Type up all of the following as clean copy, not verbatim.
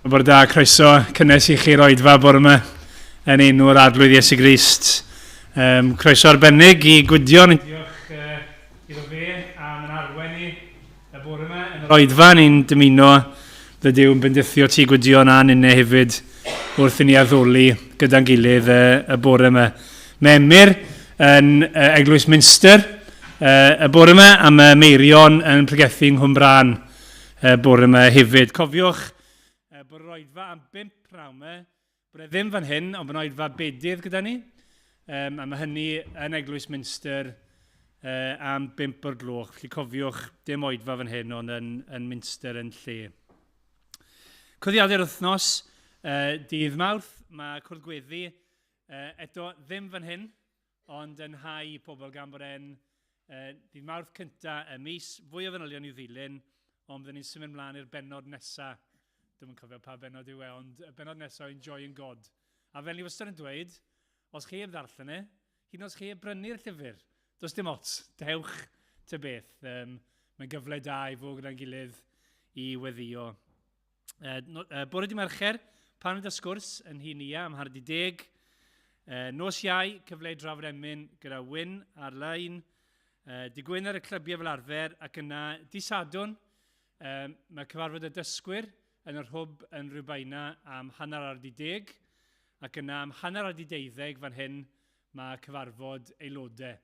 Bore da, croeso cynnes i chi'r oedfa bore yma yn enw'r Arglwydd Iesu Grist. Um, croeso arbennig i Gwydion. Diolch uh, iddo fe am yn arwen ni y bore yma yn yr oedfa. Ni'n dymuno fy Duw yn bendithio ti Gwydion a ninne hefyd wrth i ni addoli gyda'n gilydd y, y bore yma. Mae Emyr yn uh, Eglwys Minster uh, y bore yma a mae Meirion yn pregethu yng Nghwmbrân y bore yma hefyd. Cofiwch bod yr oedfa am bump pnawn yma, bod e ddim fan hyn, ond bod yn oedfa bedydd gyda ni. Um, a mae hynny yn Eglwys Minster uh, am bump o'r gloch. Felly cofiwch, dim oedfa fan hyn, ond yn, yn Minster yn lle. Coddiadau'r wythnos, uh, dydd Mawrth, mae cwrdd gweddi uh, eto ddim fan hyn, ond yn hau pobl gan bod e'n uh, dydd Mawrth cynta y mis, fwy o fanylion i'w ddilyn, ond byddwn ni'n symud mlaen i'r bennod nesa. Dwi'm yn cofio pa bennod yw e, ond y bennod nesa o Enjoying God. A fel ni wastad yn dweud, os chi heb ddarllen e, hyd yn oed os chi heb brynu'r llyfr, does dim ots, dewch ty beth. Um, mae'n gyfle da i fod gyda'n gilydd i weddio. Uh, no, uh, bore di Mercher, pan y sgwrs yn hi Nia am hanner di deg. Uh, nos Iau, cyfle i drafod emyn gyda Wyn ar-lein. Uh, di Gwener y clybiau fel arfer ac yna di Sadwn, um, mae cyfarfod y dysgwyr yn yr hwb yn Rhiwbeina am hanner ar di deg ac yna am hanner ar di deuddeg fan hyn mae cyfarfod aelodau.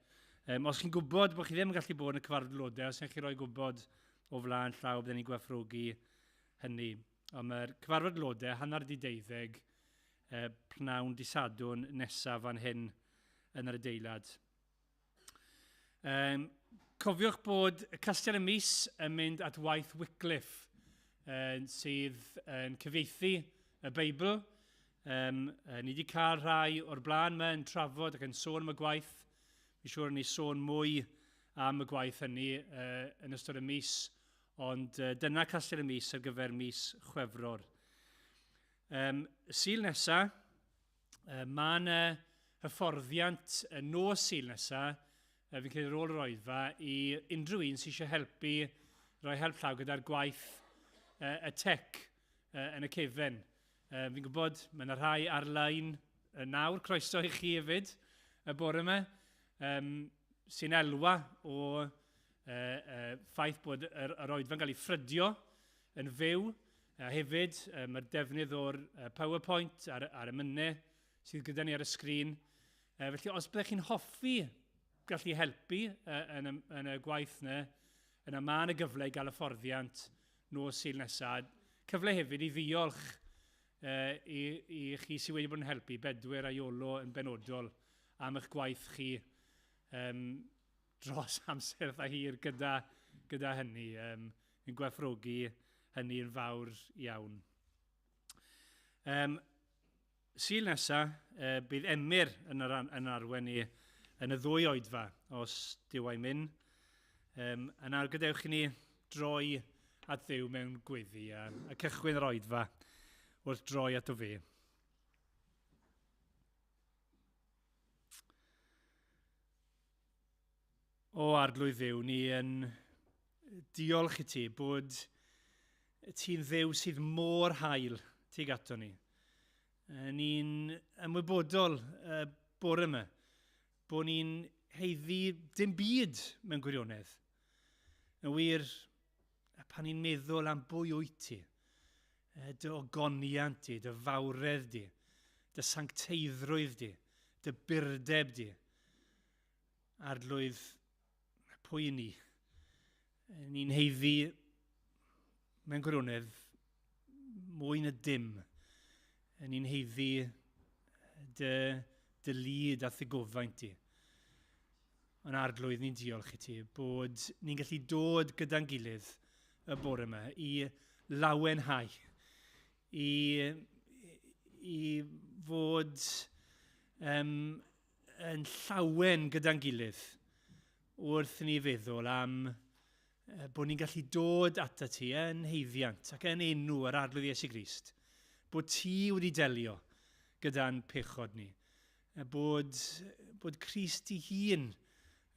Um, os chi'n gwybod bod chi ddim yn gallu bod yn y cyfarfod aelodau, os ydych chi roi gwybod o flaen llaw, byddwn ni'n gwerthfawrogi hynny. Ond mae'r cyfarfod aelodau, hanner di deuddeg, eh, pnawn di Sadwrn nesaf fan hyn yn yr adeilad. Um, cofiwch bod y Castell y Mis yn mynd at waith Wycliffe, uh, sydd yn cyfieithu y Beibl. Um, ni wedi cael rhai o'r blaen yma yn trafod ac yn sôn am y gwaith. Fi'n siŵr ni sôn mwy am y gwaith hynny uh, yn ystod y mis, ond uh, dyna Castell y Mis ar gyfer mis Chwefror. Um, Sul nesa, uh, mae yna hyfforddiant y nos Sul nesa, uh, fi'n credu ar ôl yr oedfa, i unrhyw un sydd eisiau helpu, rhoi help llaw gyda'r gwaith uh, y tech uh, yn y cefen. Uh, fi'n gwybod, mae yna rhai ar-lein uh, nawr, croeso i chi hefyd y bore yma, um, sy'n elwa o uh, uh, ffaith bod yr, yr oedfa'n cael ei ffrydio yn fyw, a hefyd uh, mae'r defnydd o'r uh, PowerPoint ar, ar y mynau sydd gyda ni ar y sgrin. Uh, felly, os byddech chi'n hoffi gallu helpu uh, yn, y, yn y gwaith yna, yna mae yna gyfle i gael hyfforddiant nos Sul nesaf. Cyfle hefyd i ddiolch uh, i, i chi sydd wedi bod yn helpu, Bedwyr a Iolo yn benodol, am eich gwaith chi um, dros amser eitha hir gyda, gyda hynny. Um, yn gwerthfawrogi hynny yn fawr iawn. Um, Sul nesa, uh, bydd Emyr yn, yr, yn arwen ni yn y ddwy oedfa, os dyw e'n mynd. Um, a nawr gadewch i ni droi at Dduw mewn gweddi a, a cychwyn yr oedfa wrth droi ato fe. O Arglwydd Dduw, ni yn diolch i ti bod ti'n Dduw sydd mor hael tuag ato ni. Ni'n ymwybodol y bore yma bod ni'n heiddi dim byd mewn gwirionedd. Yn wir, pan ni'n meddwl am bwy wyt ti, dy ogoniant di, dy fawredd di, dy sancteiddrwydd di, dy burdeb di, Arglwydd, pwy yn ni? Ni'n heiddi mewn gwirionedd mwy na dim. Ni'n heiddi dy, dy lid a thygofaint di. Ond Arglwydd, ni'n diolch i ti bod ni'n gallu dod gyda'n gilydd y bore yma i lawenhau, i, i fod um, yn llawen gyda'n gilydd wrth ni feddwl am bod ni'n gallu dod ata ti yn heiddiant ac yn enw yr Arglwydd Iesu Grist, bod ti wedi delio gyda'n pechod ni, bod, bod Crist i hun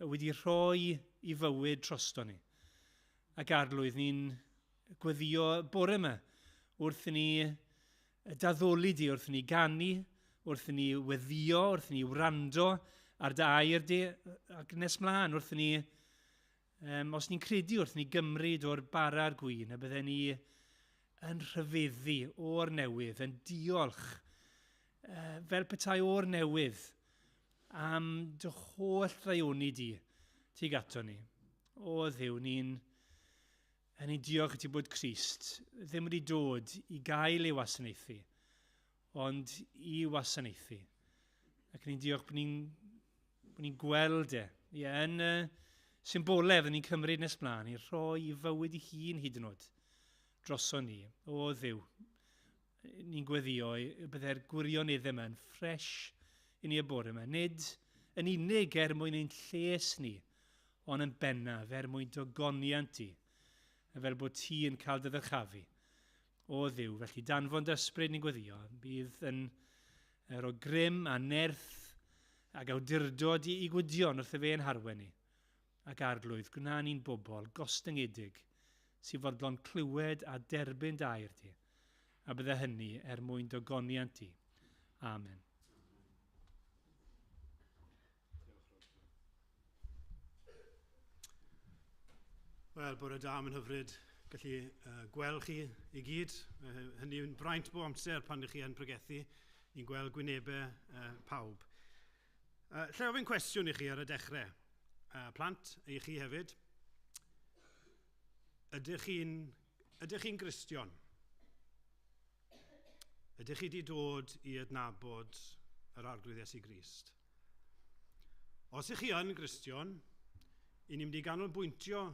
wedi rhoi i fywyd drosto ni. Ac Arglwydd, ni'n gweddio bore yma wrth i ni daddoli di wrth ni ganu, wrth ni weddio, wrth ni wrando ar dy air di, ac nes mlaen wrth ni, um, os ni'n credu wrth ni gymryd o'r bara a'r gwin, y bydden ni yn rhyfeddu o'r newydd, yn diolch, uh, fel petai o'r newydd, am dy holl ddaioni di tuag ato ni. O Dduw, ni'n yn ni'n diolch i ti bod Crist ddim wedi dod i gael ei wasanaethu, ond i wasanaethu. Ac ni'n diolch bod ni'n bod ni'n gweld e. Ie, yn y symbolau fydden ni'n cymryd nes mlaen i rhoi i fywyd i hun hyd yn oed droso ni. O Dduw, ni'n gweddio y byddai'r gwirioneddau yma yn ffres i ni y bore yma. Nid yn unig er mwyn ein lles ni, ond yn bennaf er mwyn dogoniant di, a fel bod ti yn cael dy ddyrchafu. O Dduw, felly danfon dy ysbryd ni'n gweddio, bydd yn rhoi grym a nerth ac awdurdod i, i gwydion wrth y fe yn harwen ni. Ac Arglwydd, gwna ni'n bobl gostyngedig sy'n fodlon clywed a derbyn dy air di, a bydde hynny er mwyn dogoniant di. Amen. Wel, bore da, mae'n hyfryd gallu uh, gweld chi i gyd. Uh, hynny yw'n braint bob amser pan ydych chi yn pregethu, ni'n gweld gwynebau uh, pawb. Uh, lle ofyn cwestiwn i chi ar y dechrau? Uh, plant, i chi hefyd. Ydych chi'n ydych chi'n Gristion? Ydych chi wedi dod i adnabod yr Arglwydd Iesu Grist? Os ych chi yn Gristion, i ni'n mynd i ganolbwyntio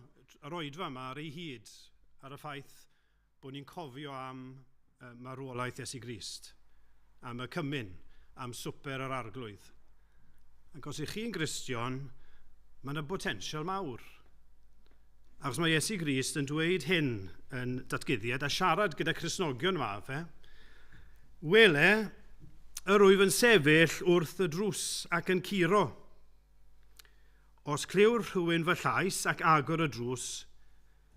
yr oedfa yma ar ei hyd, ar y ffaith bod ni'n cofio am marwolaeth Iesu Grist, am y cymun, am swper yr Arglwydd. Ac os ych chi'n Gristion, mae yna botensial mawr. Achos mae Iesu Grist yn dweud hyn yn datguddiad a siarad gyda Cristnogion yma fe. Wele, yr wyf yn sefyll wrth y drws ac yn curo. Os clyw'r rhywun fy llais ac agor y drws,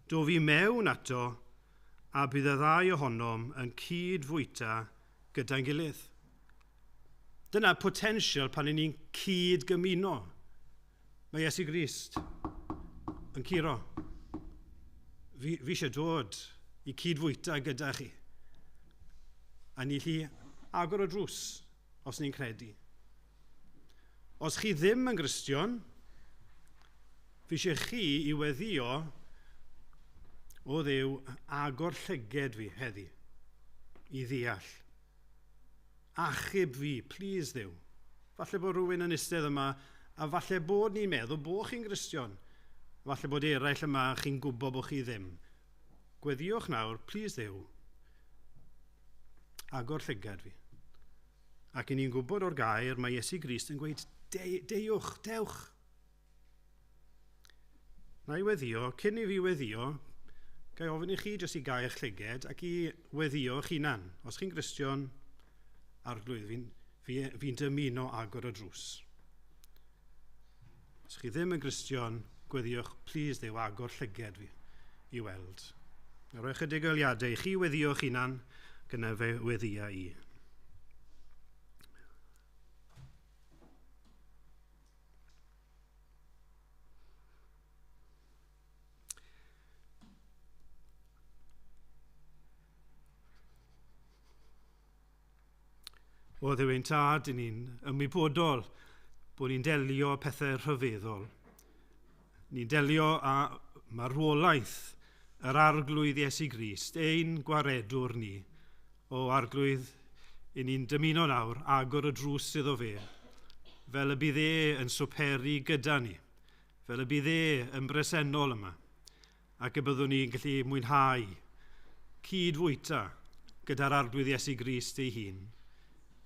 dof i mewn ato a bydd y ddau ohonom yn cyd-fwyta gyda'n gilydd. Dyna potensial pan ni'n cyd-gymuno. Mae Iesu Grist yn curo. Fi, fi eisiau dod i cyd-fwyta gyda chi. A ni lli agor y drws os ni'n credu. Os chi ddim yn Gristion, fi eisiau chi i weddio o Dduw agor llyged fi heddi i ddeall. Achub fi, please Dduw. Falle bod rhywun yn eistedd yma a falle bod ni'n meddwl bod chi'n Gristion. Falle bod eraill yma chi'n gwybod bod chi ddim. Gweddiwch nawr, please Dduw. Agor llygad fi. Ac i ni'n gwybod o'r gair, mae Iesu Grist yn gweud, De, deuwch, dewch. Na i weddio, cyn i fi weddio, gai ofyn i chi jyst i gau eich llyged ac i weddio eich hunan. Os chi'n Gristion, Arglwydd, fi'n fi, fi dymuno agor y drws. Os chi ddim yn Gristion, gweddiwch, please Dduw, agor llyged fi i weld. A rhoi chydig eiliadau i chi weddio eich hunan, gyda fe weddia i. O Dduw ein Tad, i ni'n ymwybodol bod ni'n delio â pethau rhyfeddol. Ni'n delio â marwolaeth yr Arglwydd Iesu Grist, ein gwaredwr ni. O Arglwydd, i ni'n dymuno nawr agor y drws iddo fe, fel y bydd e yn swperu gyda ni, fel y bydd e yn bresennol yma, ac y byddwn ni'n gallu mwynhau cyd-fwyta gyda'r Arglwydd Iesu Grist ei hun.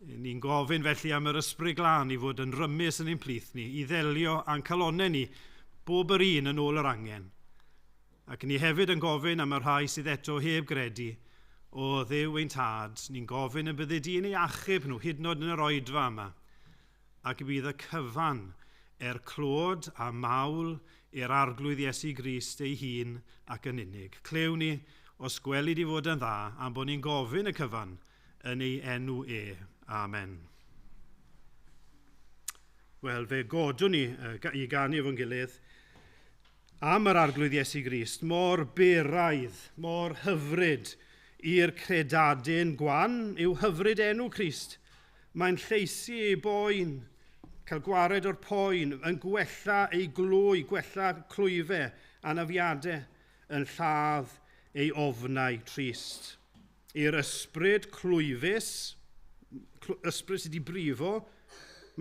Ni'n gofyn felly am yr Ysbryd Glân i fod yn rymus yn ein plith ni, i ddelio â'n calonnau ni, bob yr un yn ôl yr angen. Ac ni hefyd yn gofyn am y rhai sydd eto heb gredu, o Dduw ein Tad, ni'n gofyn y byddi di yn ei achub nhw, hyd yn oed yn yr oedfa yma, ac y bydd y cyfan er clod a mawl i'r Arglwydd Iesu Grist ei hun ac yn unig. Clyw ni, os gweli di fod yn dda, am bod ni'n gofyn y cyfan yn ei enw e. Amen. Wel, fe godwn ni i ganu efo'n gilydd am yr Arglwydd Iesu Grist, mor beraidd, mor hyfryd i'r credadun gwan yw hyfryd enw Crist. Mae'n lleisi ei boen, cael gwared o'r poen, yn gwella ei glwy, gwella clwyfau, anafiadau, yn lladd ei ofnau trist. I'r ysbryd clwyfus, ysbryd sydd wedi brifo,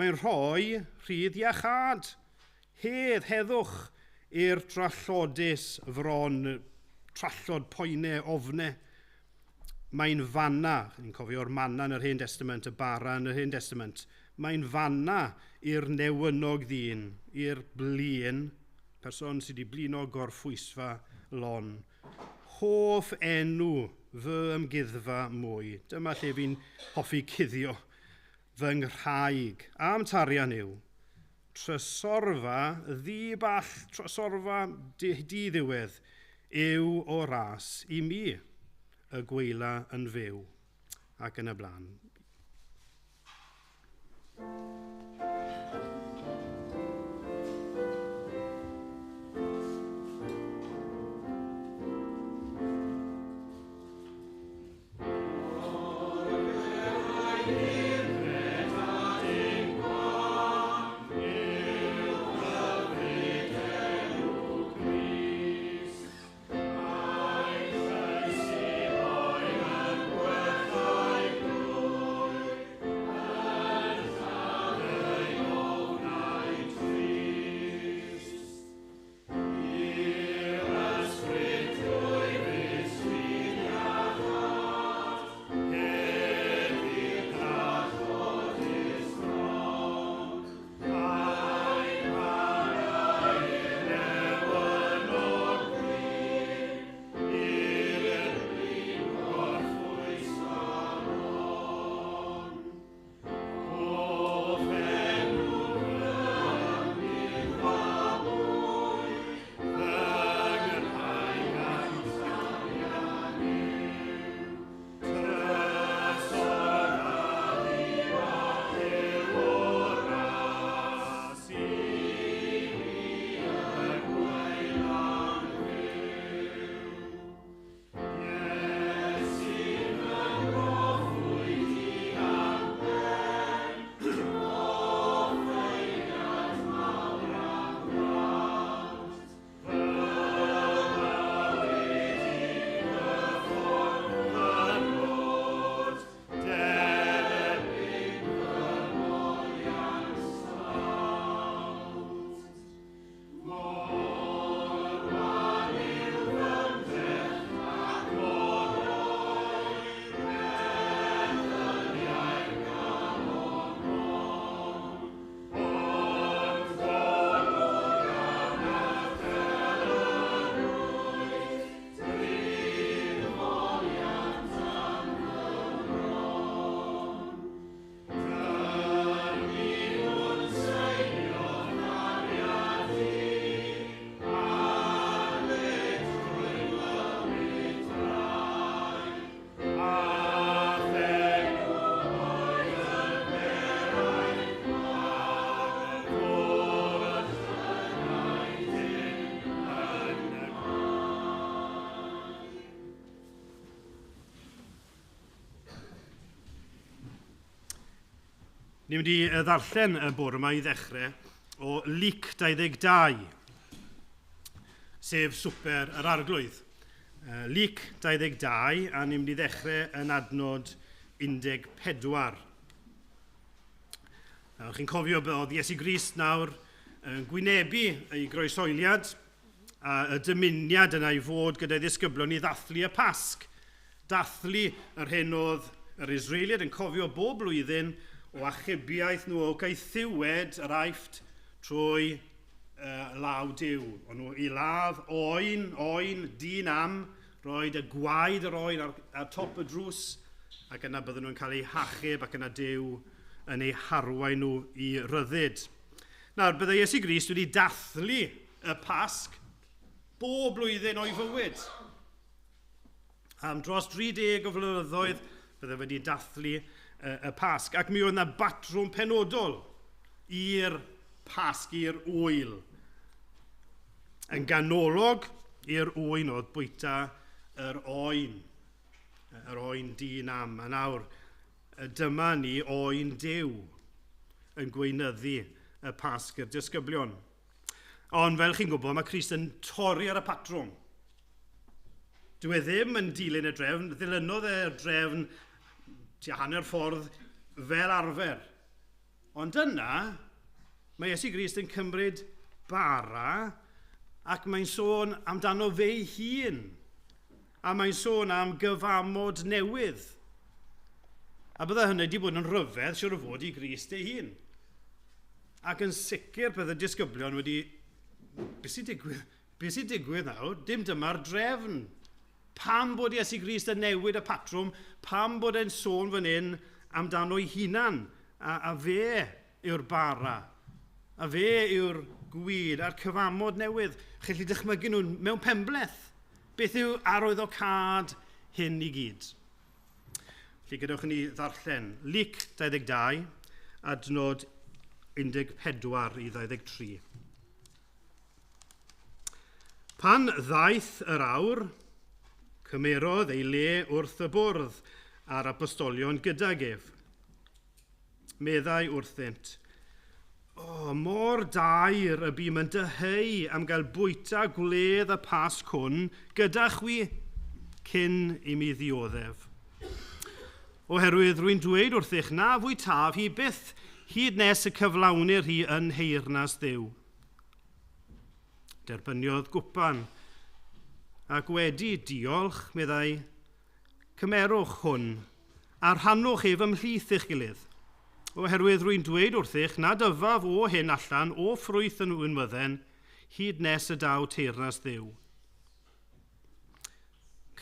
mae'n rhoi rhydd iachâd, hedd, heddwch i'r trallodus fron, trallod, poenau, ofnau. Mae'n fanna, ni'n cofio'r manna yn yr Hen Testament, y bara yn yr Hen Testament, mae'n fanna i'r newynog ddyn, i'r blin, person sydd wedi blino gorffwysfa lon. Hoff enw fy ymguddfa mwy. Dyma lle fi'n hoffi cuddio fy nghraig. Am tarian yw trysorfa ddi-ball, trysorfa di-ddiwedd yw o ras i mi y gweila yn fyw ac yn y blaen. Ni'n mynd i ddarllen y bore yma i ddechrau o Luc 22, sef swper yr Arglwydd. Luc 22, a ni'n mynd i ddechrau yn adnod 14. Chi'n cofio bod Iesu Grist nawr yn gwynebu ei groesoeliad a y dymuniad yna i fod gyda'i ddisgyblion i ddathlu y Pasg. Dathlu yr hyn oedd yr Israeliad yn cofio bob blwyddyn o achubiaeth nhw o gaethiwed yr Aifft trwy law Duw. O'n nhw i ladd oen, oen, dyn am, roed y gwaed yr oen ar top y drws, ac yna bydden nhw'n cael eu hachub ac yna Duw yn eu harwain nhw i ryddid. Nawr, byddai Iesu Grist wedi dathlu y Pasg bob blwyddyn o'i fywyd. Am dros 30 o flynyddoedd Bydde wedi dathlu y Pasg. Ac mi oedd yna batrwm penodol i'r Pasg, i'r ŵyl. Yn ganolog i'r ŵyn oedd bwyta yr oen, yr oen dyn am. A nawr, dyma ni oen Duw yn gweinyddu y Pasg i'r disgyblion. Ond fel chi'n gwybod, mae Crist yn torri ar y patrwm. Dyw e ddim yn dilyn y drefn, ddilynodd e'r drefn tua hanner ffordd fel arfer. Ond yna, mae Iesu Grist yn cymryd bara ac mae'n sôn amdano fe'i hun. A mae'n sôn am gyfamod newydd. A bydde hynny wedi bod yn rhyfedd, siwr o fod, i Grist ei hun. Ac yn sicr bydde disgyblion wedi... Beth sy'n digwydd? Beth sy'n digwydd nawr? Dim dyma'r drefn. Pam bod Iesu Grist yn newid y patrwm? Pam bod e'n sôn fan hyn amdano'i hunan? A fe yw'r bara. A fe yw'r gwir a'r cyfamod newydd. Chi'n gallu dychmygu nhw mewn penbleth. Beth yw arwyddocâd hyn i gyd? Felly gadewch i ni ddarllen Luc 22, adnod 14 i 23. Pan ddaeth yr awr, cymerodd ei le wrth y bwrdd a'r apostolion gydag ef. Meddai wrthynt, O, mor daer y bûm yn dyheu am gael bwyta gwledd y Pasg hwn gyda chwi cyn i mi ddioddef. Oherwydd rwy'n dweud wrthych na fwytaf hi byth hyd nes y cyflawnir hi yn nheyrnas Dduw. Derbyniodd gwpan, ac wedi diolch, meddai, Cymerwch hwn, a rhannwch ef ymhlith eich gilydd. Oherwydd rwy'n dweud wrthych nad yfaf o hyn allan o ffrwyth yn winwydden, hyd nes y daw teyrnas Dduw.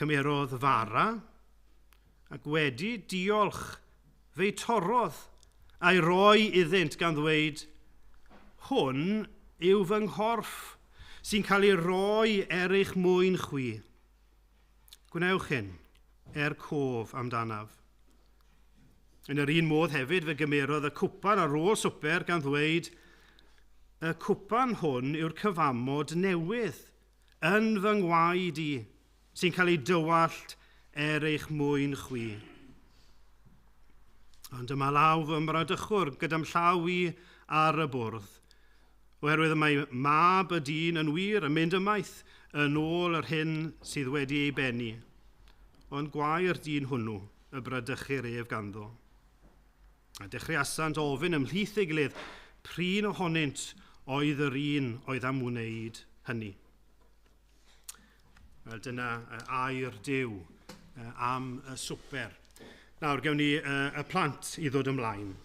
Cymerodd fara, ac wedi diolch, fe'i torrodd, a'i roi iddynt gan ddweud, Hwn yw fy nghorff, sy'n cael ei roi er eich mwyn chwi. Gwnewch hyn, er cof amdanaf. Yn yr un modd hefyd fe gymerodd y cwpan ar ôl swper gan ddweud, Y cwpan hwn yw'r cyfamod newydd yn fy ngwaed i, sy'n cael ei dywallt er eich mwyn chwi. Ond dyma law fy mradychwr gyda'm llaw i ar y bwrdd. Oherwydd y mae mab y dyn yn wir yn mynd ymaith yn ôl yr hyn sydd wedi ei bennu. Ond gwae'r dyn hwnnw y bradychir ef ganddo. A dechreuasant ofyn ymhlith ei gilydd, prin ohonynt oedd yr un oedd am wneud hynny. Wel, dyna air Duw am y swper. Nawr, gewn ni y plant i ddod ymlaen. Da iawn.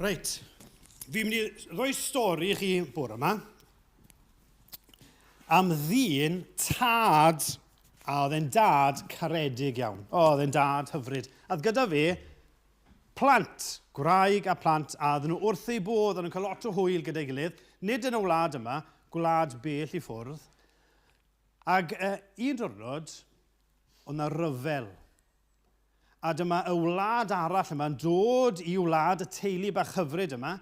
Reit, fi'n mynd i roi stori i chi bore yma am ddyn tad, a oedd e'n dad caredig iawn. O, oedd e'n dad hyfryd. A oedd gyda fe plant, gwraig a plant, a oedden nhw wrth eu bodd, oedden nhw'n cael lot o hwyl gyda'i gilydd, nid yn y wlad yma, gwlad bell i ffwrdd. Ac un diwrnod, oedd 'na ryfel. A dyma y wlad arall yma'n dod i wlad y teulu bach hyfryd yma,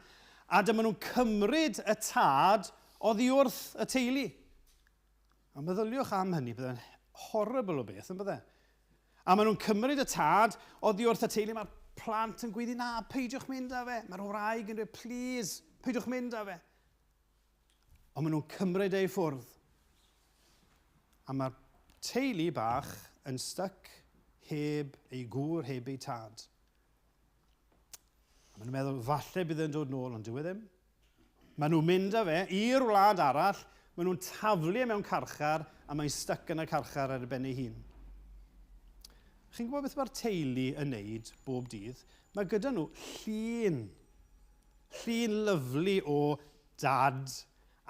a dyma nhw'n cymryd y tad oddi wrth y teulu. A meddyliwch am hynny, bydde'n horrible o beth, yn bydde? A maen nhw'n cymryd y tad oddi wrth y teulu, mae'r plant yn gweiddi, na, peidiwch mynd â fe. Mae'r wraig yn dweud, please, peidiwch mynd â fe. Ond maen nhw'n cymryd ei ffwrdd. A mae'r teulu bach yn stuck Heb ei gŵr, heb ei tad. A maen nhw'n meddwl, falle bydd e'n dod nôl, ond dyw e ddim. Maen nhw'n mynd â fe i'r wlad arall, maen nhw'n taflu e mewn carchar, a mae'n styc yn y carchar ar ei ben ei hun. Chi'n gwybod beth mae'r teulu yn neud bob dydd? Mae gyda nhw llun. Llun lyfli o dad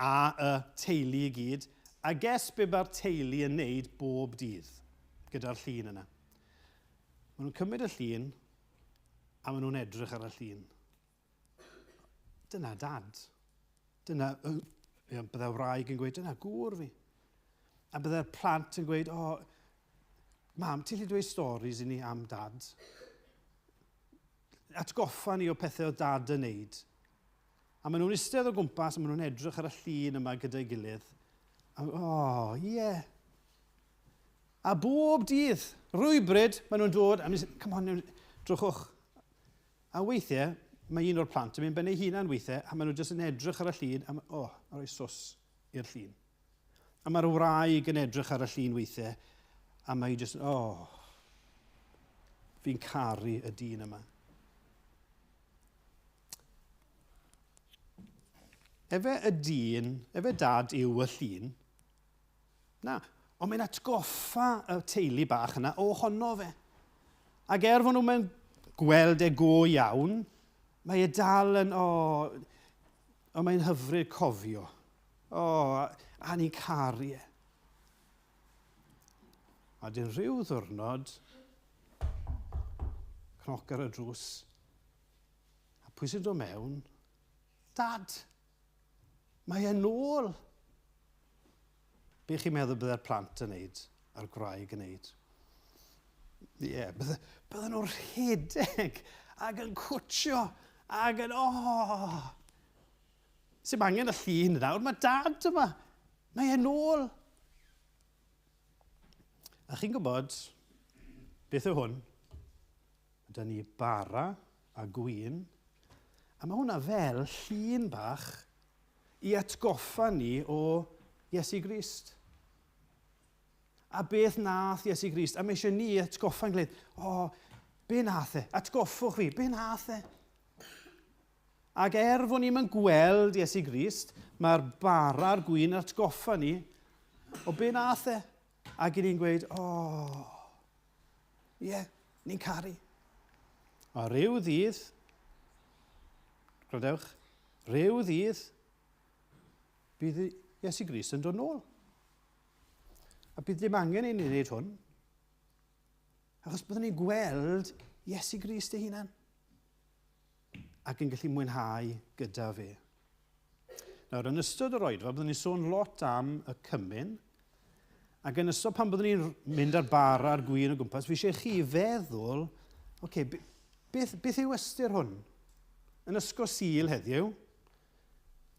a y teulu i gyd. A guess be mae'r teulu yn neud bob dydd gyda'r llun yna? Maen nhw'n cymryd y llun a maen nhw'n edrych ar y llun. Dyna dad. Dyna, uh, bydde wraig yn gweud, dyna gŵr fi. A bydde'r plant yn gweud, o, oh, mam, ti'n gallu dweud stories i ni am dad? Atgoffa ni o pethau o dad yn neud. A maen nhw'n eistedd o gwmpas a maen nhw'n edrych ar y llun yma gyda'i gilydd. A, o, oh, ie. Yeah. A bob dydd, rwybryd, maen nhw'n dod, a mynd, come on, drychwch. A weithiau, mae un o'r plant yn mynd ben ei hunan weithiau, a maen nhw jyst yn edrych ar y llun, a, oh, a rhoi sws i'r llun. A mae'r wraig yn edrych ar y llun weithiau, a mae hi jyst, oh, fi'n caru y dyn yma. Efe y dyn, efe dad yw y llun. Na, ond mae'n atgoffa y teulu bach yna ohono fe. Ac er fod nhw'n mewn gweld e go iawn, mae e dal yn, o, oh, o mae'n hyfryd cofio. O, oh, a ni'n caru e. A dyn rhyw ddwrnod, cnoc ar y drws, A pwy sy'n dod mewn? Dad! Mae e'n ôl! Be chi'n meddwl bydde'r plant yn neud a'r gwraig yn neud? Ie, yeah, bydde, bydde nhw'n rhedeg ac yn cwtio ac yn, oh! Sy'n angen y llun nawr, mae dad yma. Mae e'n ôl. A chi'n gwybod beth yw hwn? Mae 'da ni bara a gwin, a mae hwnna fel llun bach i atgoffa ni o Iesu Grist. A beth nath Iesu Grist? A mae eisiau ni atgoffa'n gilydd, o, oh, be nath e? Atgoffwch fi, be nath e? Ac er fod ni'n gweld Iesu Grist, mae'r bara a'r gwin yn atgoffa ni o be nath e. Ac i ni'n gweud, o, oh, ie, yeah, ni'n caru. A rhyw ddydd, gwrandewch, rhyw ddydd, bydd Iesu Grist yn dod nôl. A bydd dim angen i ni wneud hwn, achos byddwn ni'n gweld Iesu Grist ei hunan ac yn gallu mwynhau gyda fe. Nawr, yn ystod yr oedfa, byddwn ni'n sôn lot am y cymun, ac yn ystod pan byddwn ni'n mynd ar bara a'r gwin o gwmpas, fi eisiau chi feddwl, oce, okay, beth, beth yw ystyr hwn? Yn ysgol Sul heddiw,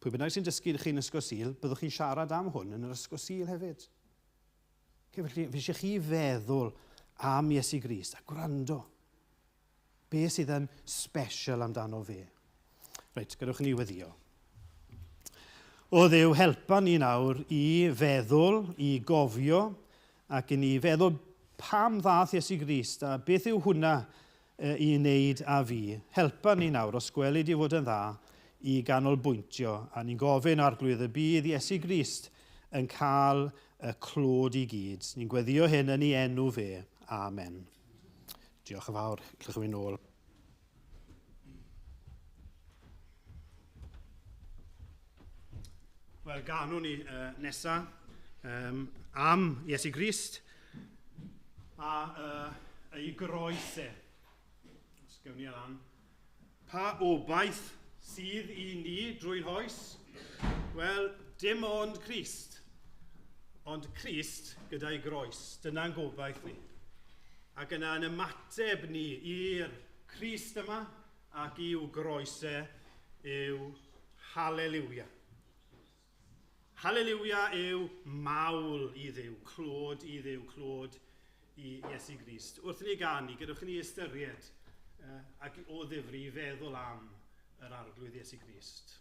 pwy bynnag sy'n dysgu chi yn ysgol Sul, byddwch chi'n siarad am hwn yn yr ysgol Sul hefyd. Okay, felly, fi eisiau chi feddwl am Iesu Grist a gwrando. Be sydd yn special amdano fe? Reit, gadewch i ni weddio. O Dduw, helpa ni nawr i feddwl, i gofio, ac i ni feddwl pam ddath Iesu Grist a beth yw hwnna i wneud â fi. Helpa ni nawr, os gweli di fod yn dda, i ganolbwyntio, a ni'n gofyn Arglwydd y bydd Iesu Grist yn cael y clod i gyd. Ni'n gweddio hyn yn ei enw fe. Amen. Diolch yn fawr. Gallwch chi fynd nôl. Wel, ganwn ni uh, nesa um, am Iesu Grist a uh, ei groes e. Os gewn ni lan. Pa obaith sydd i ni drwy'n hoes? Wel, dim ond Crist. Ond Crist gyda'i groes. Dyna'n gobaith ni. Ac yna yn ymateb ni i'r Crist yma ac i'w groes e yw Haleliwia. Haleliwia yw mawl i Dduw, clod i Dduw, clod i Iesu Grist. Wrth i ni ganu, gadewch i ni ystyried uh, ac o ddifri i feddwl am yr Arglwydd Iesu Grist.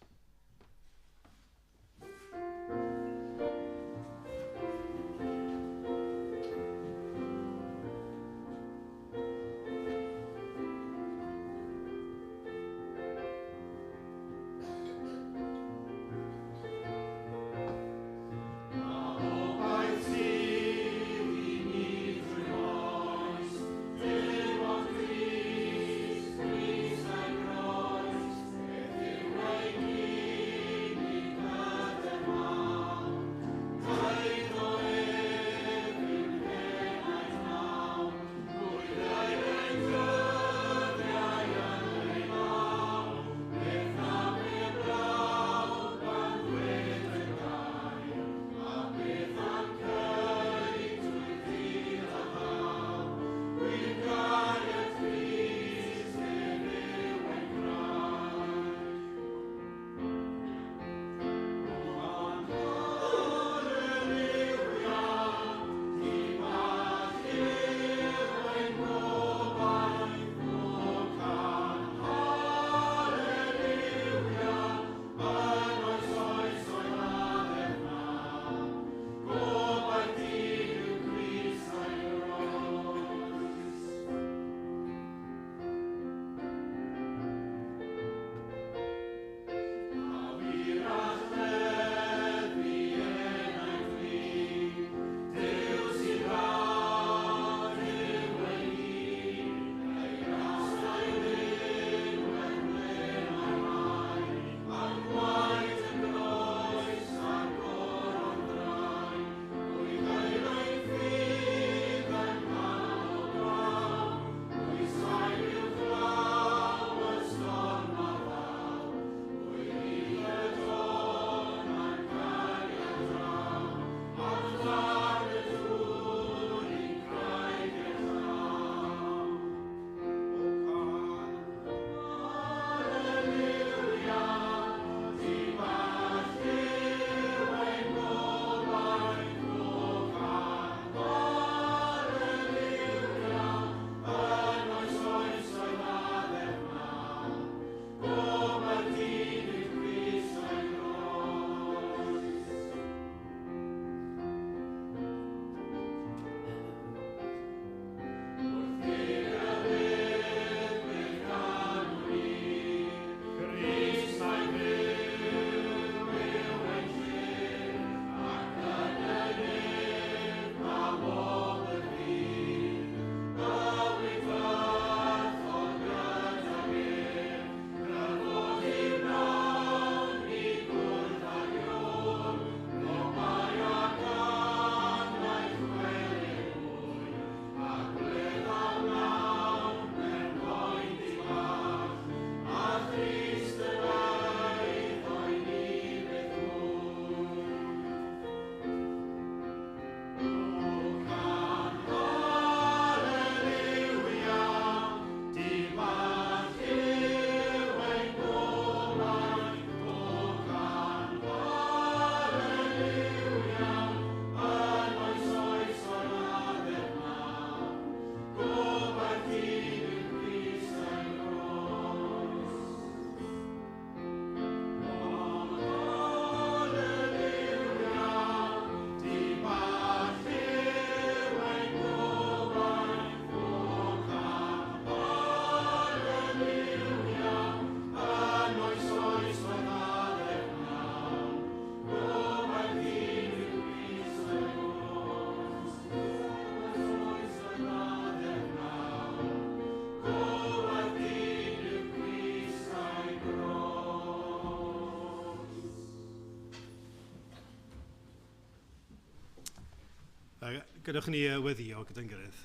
Gadewch ni weddio gyda'n gilydd.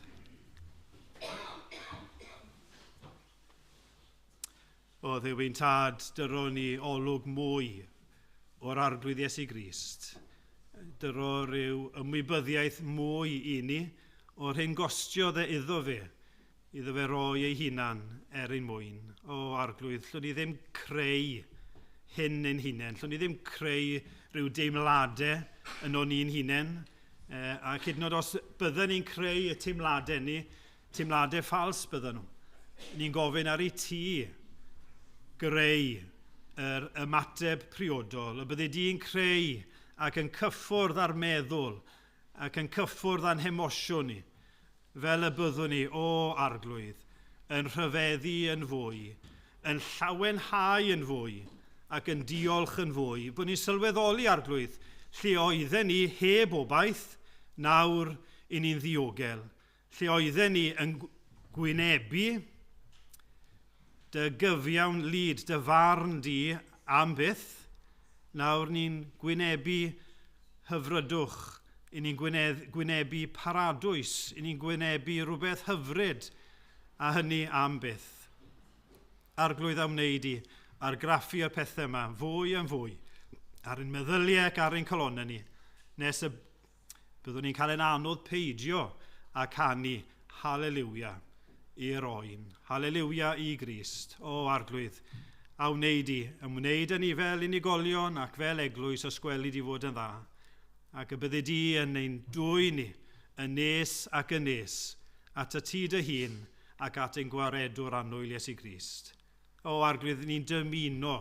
O Dduw ein tad, dyro ni olwg mwy o'r Arglwydd Iesu Grist. Dyro rhyw ymwybyddiaeth mwy i ni o'r hyn gostiodd e iddo fe roi ei hunan er ein mwyn. O Arglwydd, llwn ni ddim creu hyn ein hunain. Llwn ni ddim creu rhyw deimladau yn o'n ni'n hunain. Ac hyd yn oed os bydden ni'n creu y teimladau ni, teimladau ffals bydden nhw. Ni'n gofyn ar i ti greu yr ymateb priodol, y bydde di'n creu ac yn cyffwrdd â'r meddwl ac yn cyffwrdd â'n hemosiwn ni, fel y byddwn ni, o Arglwydd, yn rhyfeddu yn fwy, yn llawenhau yn fwy ac yn diolch yn fwy, bod ni'n sylweddoli, Arglwydd, lle oedden ni heb obaith, nawr i ni'n ddiogel. Lle oedden ni yn gwynebu dy gyfiawn lid, dy farn di am byth, nawr ni'n gwynebu hyfrydwch, i ni'n gwynebu paradwys, i ni'n gwynebu rhywbeth hyfryd, a hynny am byth. Arglwydd a wneud i argraffu y pethau yma fwy yn fwy ar ein meddyliau ac ar ein calonnau ni, nes y byddwn ni'n cael ein anodd peidio a canu haleliwia i'r oen. Haleliwia i Grist, o Arglwydd, a wneud i, ymwneud â ni fel unigolion ac fel eglwys os gweli di fod yn dda, ac y bydde di yn ein dwy ni, yn nes ac yn nes, at y ti dy hun ac at ein gwaredwr annwyl Iesu Grist. O Arglwydd, ni'n dymuno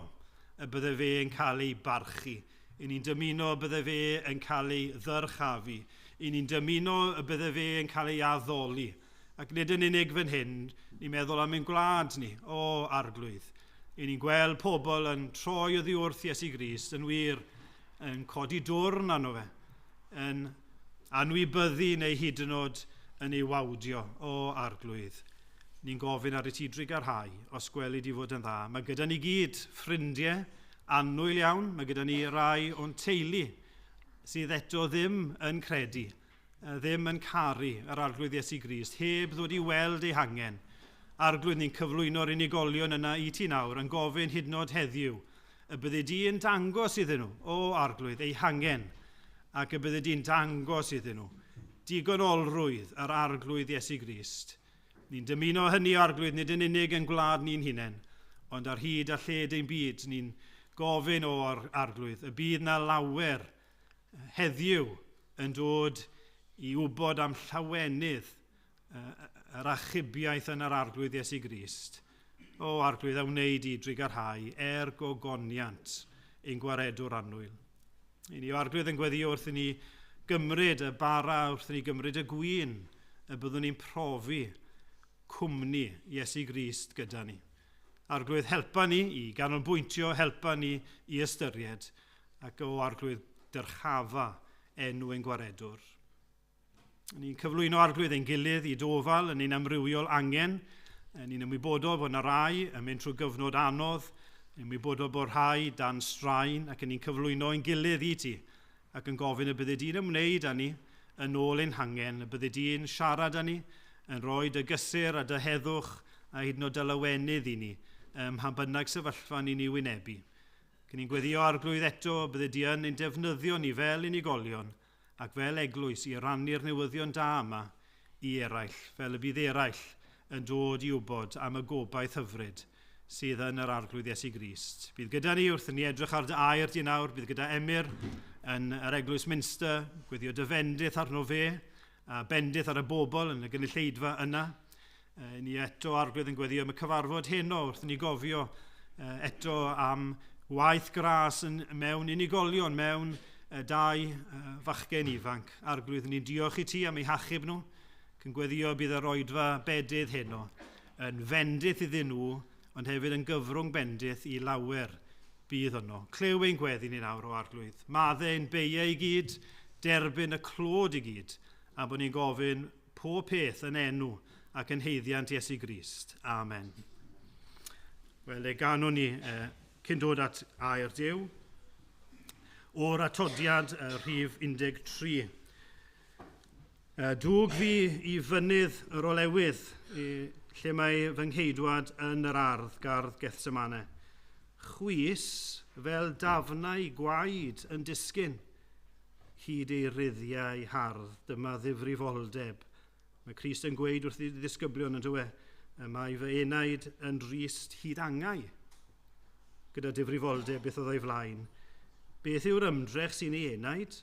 y bydde fe yn cael ei barchu. I ni'n dymuno y bydde fe yn cael ei ddyrchafu. I ni'n dymuno y bydde fe yn cael ei addoli. Ac nid yn unig fan hyn, ni'n meddwl am ein gwlad ni, o Arglwydd. I ni'n gweld pobl yn troi oddi wrth Iesu Grist, yn wir, yn codi dwrn arno fe, yn anwybyddu neu hyd yn oed yn ei wawdio, o Arglwydd. Ni'n gofyn ar y ti drugarhau, os gweli di fod yn dda. Mae gyda ni gyd ffrindiau annwyl iawn, mae gyda ni rai o'n teulu sydd eto ddim yn credu, ddim yn caru yr Arglwydd Iesu Grist, heb ddod i weld ei hangen. Arglwydd, ni'n cyflwyno'r unigolion yna i ti nawr, yn gofyn hyd yn oed heddiw, y bydde di yn dangos iddyn nhw, o Arglwydd, ei hangen, ac y bydde di'n dangos iddyn nhw digonolrwydd yr Arglwydd Iesu Grist. Ni'n dymuno hynny, Arglwydd, nid yn unig yn gwlad ni'n hunain, ond ar hyd a lled ein byd, ni'n gofyn o Arglwydd, y bydd na lawer heddiw yn dod i wybod am llawenydd yr achubiaeth yn yr Arglwydd Iesu Grist. O Arglwydd, a wneud i drugarhau er gogoniant ein gwaredwr annwyl. I ni, o Arglwydd, yn gweddio wrth i ni gymryd y bara, wrth i ni gymryd y gwin, y byddwn ni'n profi cwmni Iesu Grist gyda ni. Arglwydd, helpa ni i ganolbwyntio, helpa ni i ystyried, ac o Arglwydd, dyrchafa enw ein gwaredwr. Ni'n cyflwyno Arglwydd ein gilydd i dofal yn ein amrywiol angen. Ni'n ymwybodol bod yna rai yn mynd trwy gyfnod anodd, yn ymwybodol bod rhai dan straen, ac ni'n cyflwyno ein gilydd i ti, ac yn gofyn y bydde di'n ymwneud â ni yn ôl ein hangen, y bydde di'n siarad â ni, yn rhoi dy gysur a dy heddwch a hyd yn oed dy lawenydd i ni, ym mha bynnag sefyllfa ni'n ei wynebu. Cyn ni'n gweddio Arglwydd eto, bydde di yn ein defnyddio ni fel unigolion ac fel eglwys i rannu'r newyddion da yma i eraill, fel y bydd eraill yn dod i wybod am y gobaith hyfryd sydd yn yr Arglwydd Iesu Grist. Bydd gyda ni wrth i ni edrych ar dy air di nawr, bydd gyda Emyr yn yr Eglwys Minster, gweddio dy fendith arno fe, a bendith ar y bobl yn y gynulleidfa yna. Ni eto Arglwydd yn gweddio am y cyfarfod heno wrth i ni gofio eto am waith gras mewn unigolion, mewn dau fachgen ifanc. Arglwydd, ni'n diolch i ti am eu hachub nhw, ac yn gweddio bydd yr oedfa bedydd heno yn fendith iddyn nhw, ond hefyd yn gyfrwng bendith i lawer bydd yno. Clyw ein gweddi ni nawr o Arglwydd. Madde ein beiau i gyd, derbyn y clod i gyd, a bod ni'n gofyn pob peth yn enw ac yn haeddiant Iesu Grist. Amen. Wel, e ganwn ni cyn dod at air Duw o'r atodiad rhif 13. Dwg fi i fynydd yr olewydd, lle mae fy ngheidwad yn yr ardd, gardd Gethsemane. Chwys fel dafnau gwaed yn disgyn hyd ei ruddiau hardd. Dyma ddifrifoldeb. Mae Crist yn gweud wrth ei ddisgyblion yn dywe, mae fy enaid yn drist hyd angau. Gyda difrifoldeb beth oedd o'i flaen. Beth yw'r ymdrech sy'n ei enaid?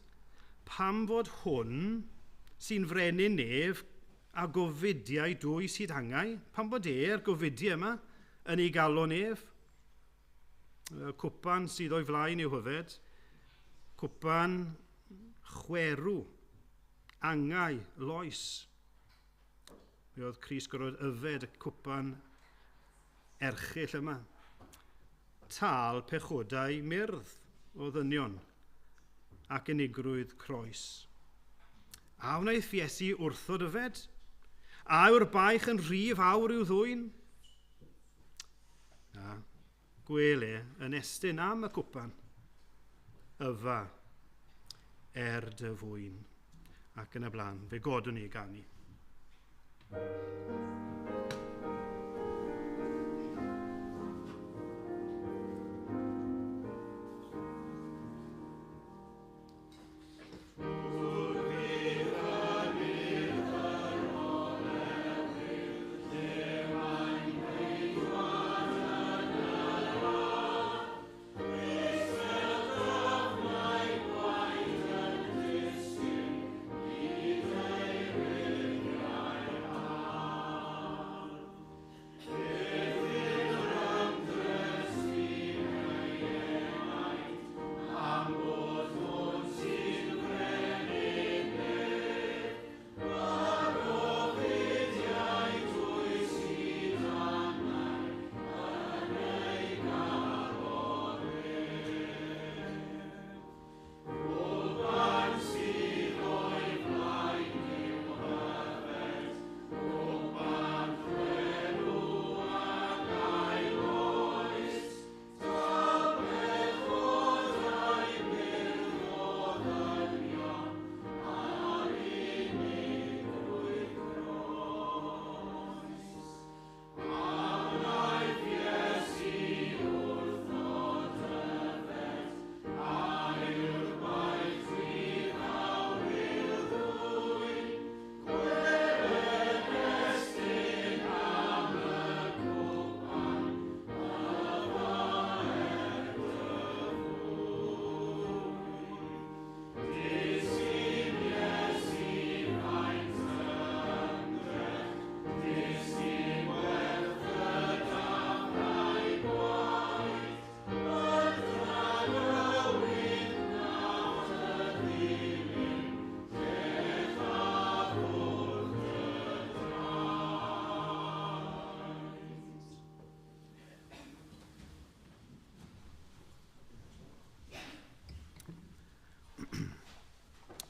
Pam fod hwn sy'n frenin nef a gofidiau dwys hyd angau? Pam bod e'r gofidiau yma yn ei galon ef? Cwpan sydd o'i flaen i'w hyfed. Cwpan chwerw, angau, loes. Mi oedd Crist gorfod yfed y cwpan erchyll yma. Tâl pechodau myrdd o ddynion ac unigrwydd croes. A wnaeth Iesu wrthod yfed? A yw'r baich yn rhy fawr i'w ddwyn? Na, gwel e yn estyn am y cwpan. Yfa er dy fwyn. Ac yn y blaen, fe godwn ni i ganu.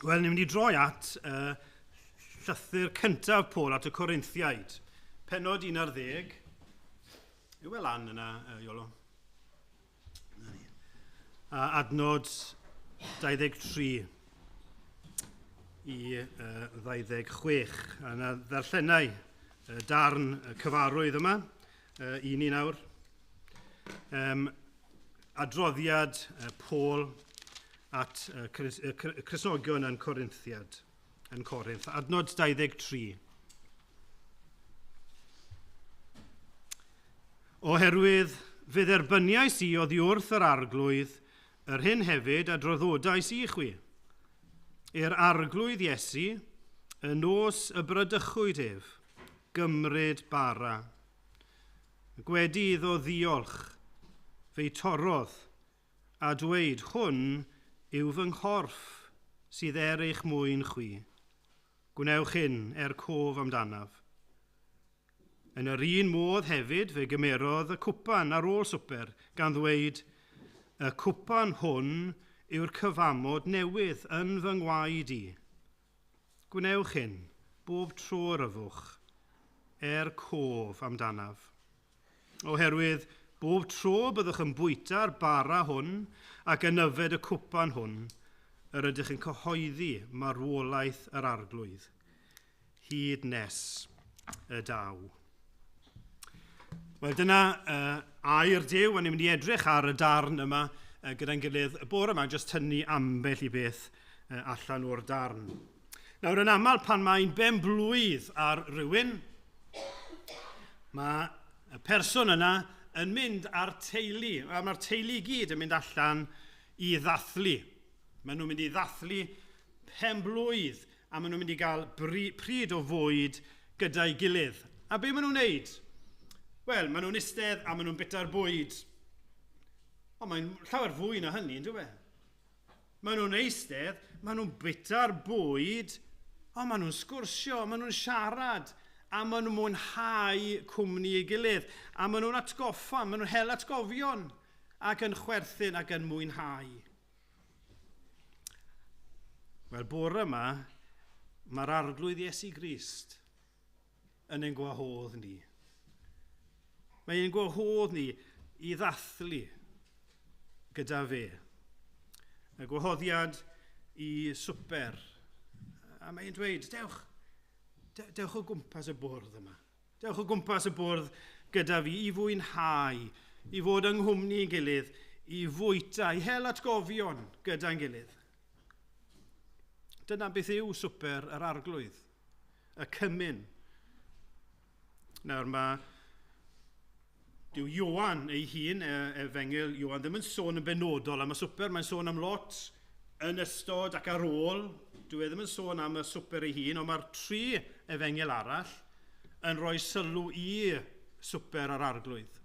Wel, ni'n mynd i droi at llythyr cyntaf Paul at y Corinthiaid. Pennod 11. Yw e lan yna, Iolo? Na ni. A adnod 23 i 26. A yna ddarllenau darn cyfarwydd yma, i ni nawr. Adroddiad Paul at Cristnogion yn Corinthiad, yn Corinth. Adnod 23. Oherwydd fe dderbyniais i oddi wrth yr Arglwydd yr hyn hefyd a draddodais i chwi. I'r Arglwydd Iesu, y nos y bradychwyd ef, gymryd bara. Gwedi iddo ddiolch, fe'i torrodd, a dweud, Hwn yw fy nghorff sydd er eich mwyn chwi. Gwnewch hyn er cof amdanaf. Yn yr un modd hefyd fe gymerodd y cwpan ar ôl swper, gan ddweud, Y cwpan hwn yw'r cyfamod newydd yn fy ngwaed i. Gwnewch hyn, bob tro yr yfwch, er cof amdanaf. Oherwydd bob tro byddwch yn bwyta'r bara hwn ac yn yfed y cwpan hwn, yr ydych yn cyhoeddi marwolaeth yr Arglwydd, hyd nes y daw. Wel, dyna air Duw, a ni'n mynd i edrych ar y darn yma gyda'n gilydd y bore yma, jyst tynnu ambell i beth allan o'r darn. Nawr, yn aml pan mae'n ben blwydd ar rywun, mae y person yna yn mynd â'r teulu, a mae'r teulu i gyd yn mynd allan i ddathlu. Maen nhw'n mynd i ddathlu pen blwydd, a maen nhw'n mynd i gael pryd o fwyd gyda'i gilydd. A be maen nhw'n wneud? Wel, maen nhw'n eistedd a maen nhw'n bita'r bwyd. Ond mae'n llawer fwy na hynny, yn dwi? Maen nhw'n eistedd, maen nhw'n bita'r bwyd, ond maen nhw'n sgwrsio, maen nhw'n siarad, a maen nhw'n mwynhau cwmni ei gilydd, a maen nhw'n atgoffa, maen nhw'n hel atgofion, ac yn chwerthin ac yn mwynhau. Wel, bore yma, mae'r Arglwydd Iesu Grist yn ein gwahodd ni. Mae ein gwahodd ni i ddathlu gyda fe. Y gwahoddiad i swper. A mae'n dweud, dewch, dewch o gwmpas y bwrdd yma. Dewch o gwmpas y bwrdd gyda fi i fwynhau, i fod yng nghwmni ein gilydd, i fwyta, i hel atgofion gyda'n gilydd. Dyna beth yw swper yr Arglwydd, y cymun. Nawr mae dyw Ioan ei hun, Efengyl Ioan, ddim yn sôn yn benodol am y swper, mae'n sôn am lot yn ystod ac ar ôl. Dyw e ddim yn sôn am y swper ei hun, ond mae'r tri efengyl arall yn rhoi sylw i swper yr Arglwydd.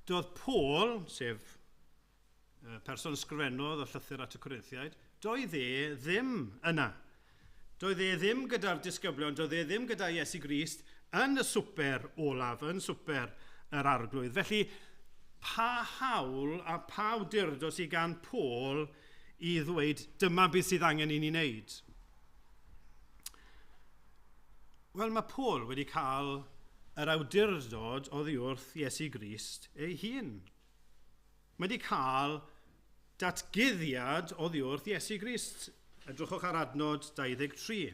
Doedd Paul, sef y person ysgrifennodd y llythyr at y Corinthiaid, doedd e ddim yna. Doedd e ddim gyda'r disgyblion, doedd e ddim gyda Iesu Grist yn y swper olaf, yn swper yr Arglwydd. Felly, pa hawl a pa awdurdod sydd gan Paul i ddweud dyma beth sydd angen i ni wneud? Wel, mae Paul wedi cael yr awdurdod oddi wrth Iesu Grist ei hun. Mae wedi cael datguddiad oddi wrth Iesu Grist. Edrychwch ar adnod 23.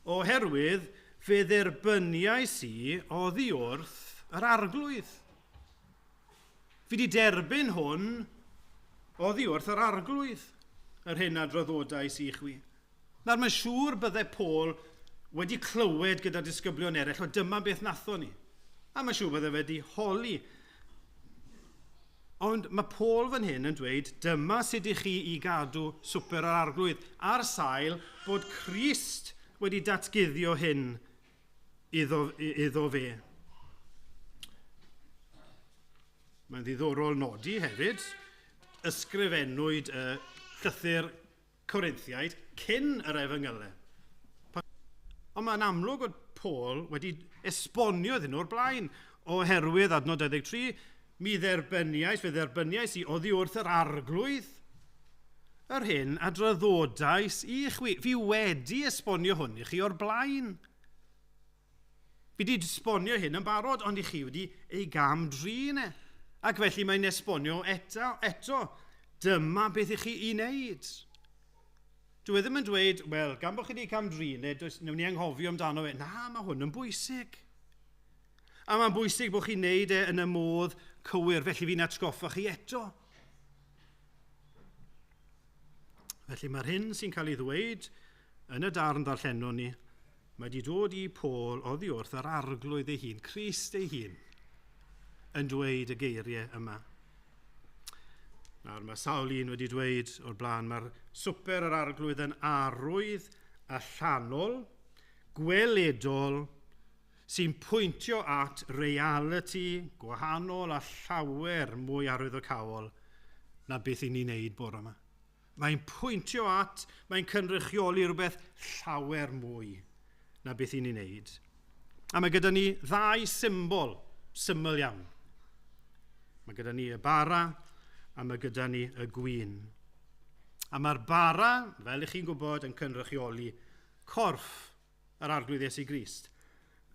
Oherwydd fe dderbyniais i oddi wrth yr Arglwydd. Fi wedi derbyn hwn oddi wrth yr Arglwydd, yr hyn a draddodais i chwi. Nawr, mae'n siŵr bydde Paul wedi clywed gyda disgyblion eraill, o dyma beth nathon ni. A mae'n siŵr bydde wedi holi. Ond mae Paul fan hyn yn dweud, dyma sut i chi i gadw swper yr Arglwydd, ar sail bod Crist wedi datguddio hyn iddo fe. Mae'n ddiddorol nodi hefyd, ysgrifennwyd y llythyr Corinthiaid cyn yr efengylau. Ond mae'n amlwg bod Paul wedi esbonio iddyn nhw'r blaen, oherwydd adnod 23, mi dderbyniais, fe dderbyniais i oddi wrth yr Arglwydd yr hyn a draddodais i chwi. Fi wedi esbonio hwn i chi o'r blaen. Fi wedi esbonio hyn yn barod, ond i chi wedi ei gam drin e. Ac felly mae'n esbonio eto. Dyma beth i chi i wneud. Dwi e ddim yn dweud, wel, gan bod chi wedi cam drin e, wnawn ni anghofio amdano fe. Na, mae hwn yn bwysig. A mae'n bwysig bod chi'n neud e yn y modd cywir, felly fi'n atgoffa chi eto. Felly mae'r hyn sy'n cael ei ddweud yn y darn ddarllenon ni, mae wedi dod i Paul oddi wrth yr Arglwydd ei hun, Crist ei hun, yn dweud y geiriau yma. Nawr, mae sawl un wedi dweud o'r blaen, mae'r swper yr Arglwydd yn arwydd allanol, gweledol, sy'n pwyntio at reality gwahanol a llawer mwy arwyddocaol na beth i ni'n neud bore yma. Mae'n pwyntio at, mae'n cynrychioli rhywbeth llawer mwy na beth i ni'n neud. A mae gyda ni ddau symbol syml iawn. Mae gyda ni y bara a mae gyda ni y gwin. A mae'r bara, fel ych chi'n gwybod, yn cynrychioli corff yr Arglwydd Iesu Grist.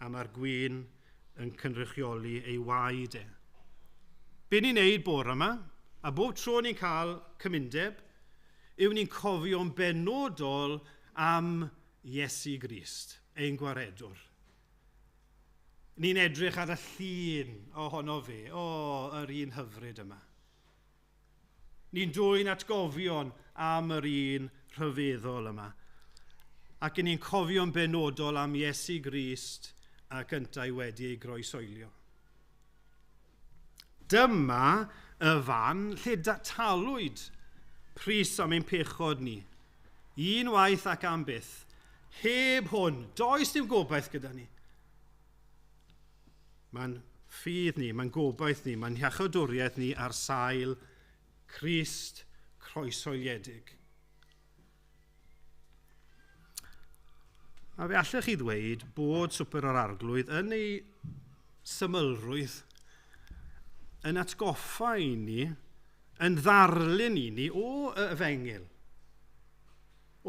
A mae'r gwin yn cynrychioli ei waed e. Be ni'n neud bore yma, a bob tro ni'n cael cymundeb, yw ni'n cofio'n benodol am Iesu Grist, ein gwaredwr. Ni'n edrych ar y llun ohono fe, o, yr un hyfryd yma. Ni'n dwyn atgofion am yr un rhyfeddol yma. Ac ni'n cofio'n benodol am Iesu Grist ac yntau wedi ei groesoelio. Dyma y fan lle talwyd pris am ein pechod ni. Un waith ac am byth. Heb hwn, does dim gobaith gyda ni. Mae'n ffydd ni, mae'n gobaith ni, mae'n hiachawdwriaeth ni ar sail Crist croesoeliedig. A fe allech chi ddweud bod Swper yr Arglwydd yn ei symlrwydd yn atgoffa i ni, yn ddarlun i ni o y efengyl,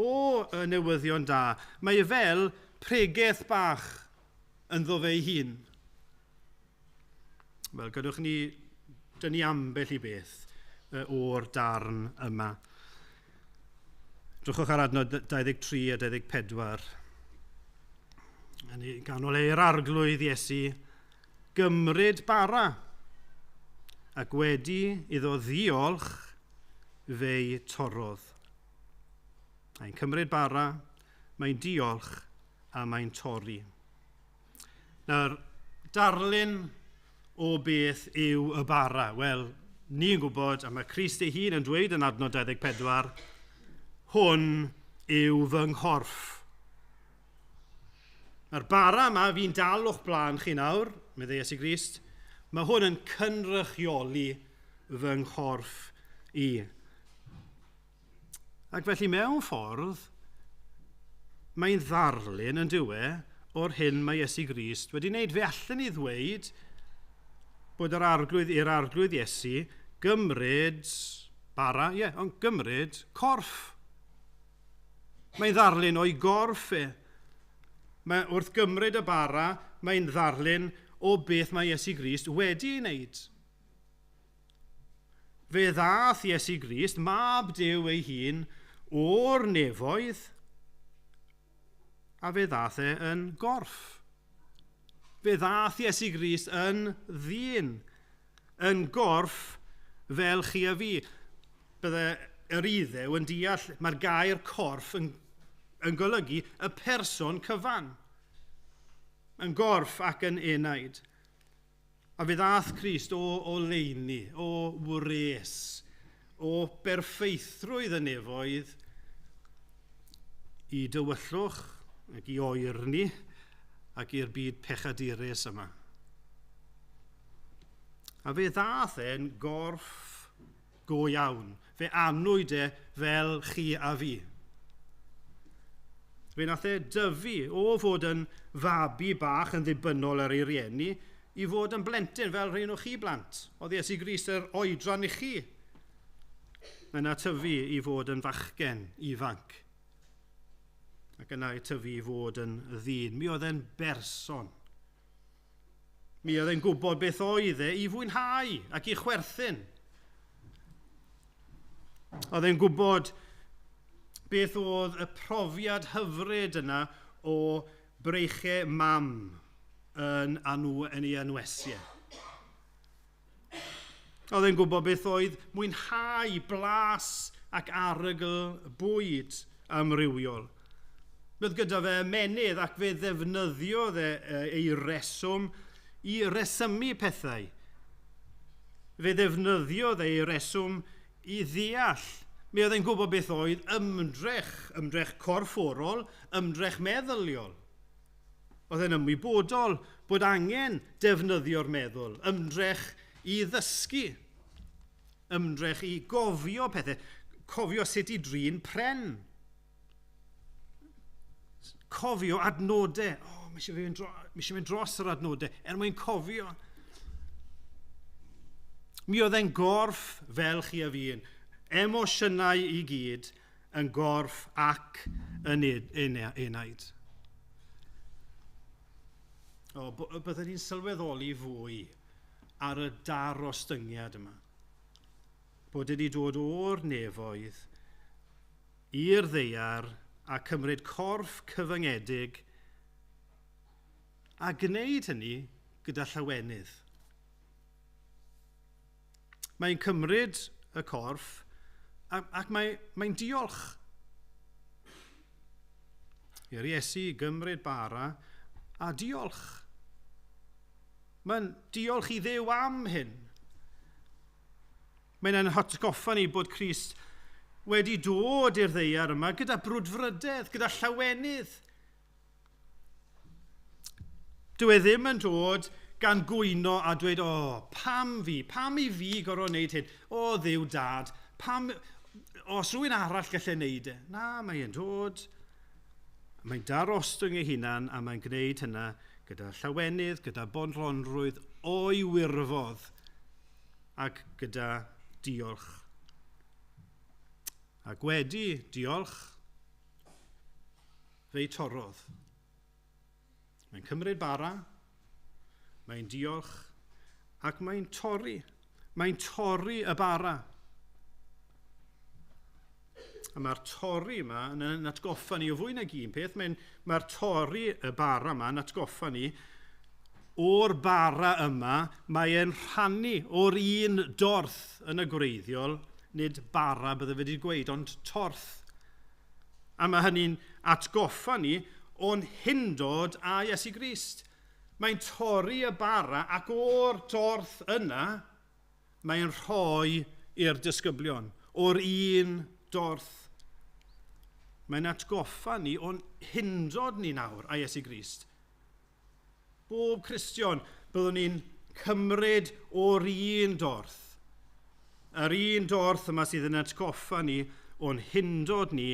o y newyddion da. Mae e fel pregeth bach ynddo fe ei hun. Wel, gadwch ni dynnu ambell i beth o'r darn yma. Drychwch ar adnod 23 a 24. Yn ei ganol e'r Arglwydd Iesu gymryd bara ac wedi iddo ddiolch fe'i torrodd. Mae'n cymryd bara, mae'n diolch a mae'n torri. Nawr, darlun o beth yw y bara? Wel, ni'n gwybod, a mae Crist ei hun yn dweud yn adnod 24, hwn yw fy nghorff. Mae'r bara yma fi'n dal o'ch blaen chi nawr, meddai Iesu Grist, mae hwn yn cynrychioli fy nghorff i. Ac felly mewn ffordd, mae'n ddarlun yn dyw e o'r hyn mae Iesu Grist wedi wneud. Fe allan ni ddweud bod yr arglwydd i'r arglwydd Iesu gymryd bara, ie, yeah, ond gymryd corff. Mae'n ddarlun o'i gorff e. Mae, wrth gymryd y bara, mae'n ddarlun o beth mae Iesu Grist wedi ei wneud. Fe ddath Iesu Grist, mab Duw ei hun, o'r nefoedd, a fe ddath e yn gorff. Fe ddath Iesu Grist yn ddyn, yn gorff fel chi a fi. Bydde yr Iddew yn deall, mae'r gair corff yn golygu y person cyfan, yn gorff ac yn enaid. A fe ddath Crist o oleuni, o wres, o berffeithrwydd y nefoedd i dywyllwch ac i oerni ac i'r byd pechadurus yma. A fe ddath e'n gorff go iawn. Fe anwyd e fel chi a fi. Fe nath e dyfu o fod yn fabi bach yn ddibynnol ar ei rieni i fod yn blentyn fel rhain o chi blant. Oedd Iesu Grist yr oedran i chi. Yna tyfu i fod yn fachgen ifanc. Ac yna i tyfu i fod yn ddyn. Mi oedd e'n berson. Mi oedd e'n gwybod beth oedd e i fwynhau ac i chwerthin. Oedd e'n gwybod beth oedd y profiad hyfryd yna o breichau mam yn ei anwesiau. Oedd e'n gwybod beth oedd mwynhau blas ac arogl bwyd amrywiol. Roedd gyda fe ymennydd ac fe ddefnyddiodd e ei reswm i resymu pethau. Fe ddefnyddiodd ei reswm i ddeall. Mi oedd e'n gwybod beth oedd ymdrech, ymdrech corfforol, ymdrech meddyliol. Oedd e'n ymwybodol bod angen defnyddio'r meddwl, ymdrech i ddysgu, ymdrech i gofio pethau, cofio sut i drin pren, cofio adnodau. O, mae eisiau mynd dros yr adnodau er mwyn cofio. Mi oedd e'n gorff fel chi a fi, emosiynau i gyd yn gorff ac yn enaid. O, byddwn ni'n sylweddoli fwy ar y darostyngiad yma. Bod wedi dod o'r nefoedd i'r ddaear a cymryd corff cyfyngedig a gwneud hynny gyda llawenydd. Mae'n cymryd y corff ac mae'n diolch i'r Iesu gymryd bara a diolch. Mae'n diolch i Dduw am hyn. Mae'n ein hatgoffa ni bod Crist wedi dod i'r ddaear yma gyda brwdfrydedd, gyda llawenydd. Dyw e ddim yn dod gan gwyno a dweud, o, pam fi, pam i fi gorfod wneud hyn? O, Dduw Dad, pam, os rhywun arall gallu wneud e? Na, mae'n dod, mae'n darostwng ei hunan a mae'n gwneud hynna gyda llawenydd, gyda bodlonrwydd o'i wirfodd ac gyda diolch. Ac wedi diolch, fe'i torrodd. Mae'n cymryd bara, mae'n diolch, ac mae'n torri. Mae'n torri y bara. A mae'r torri yma yn atgoffa ni o fwy nag un peth. Mae'r torri y bara yma yn atgoffa ni o'r bara yma, mae e'n rhannu o'r un dorth yn y gwreiddiol, nid bara bydde fe wedi gweud, ond torth. A mae hynny'n atgoffa ni o'n hundod â Iesu Grist. Mae'n torri y bara ac o'r dorth yna, mae'n rhoi i'r disgyblion, o'r un dorth. Mae'n atgoffa ni o'n hundod ni nawr â Iesu Grist. Bob Cristion, byddwn ni'n cymryd o'r un dorth. Yr un dorth yma sydd yn atgoffa ni o'n hundod ni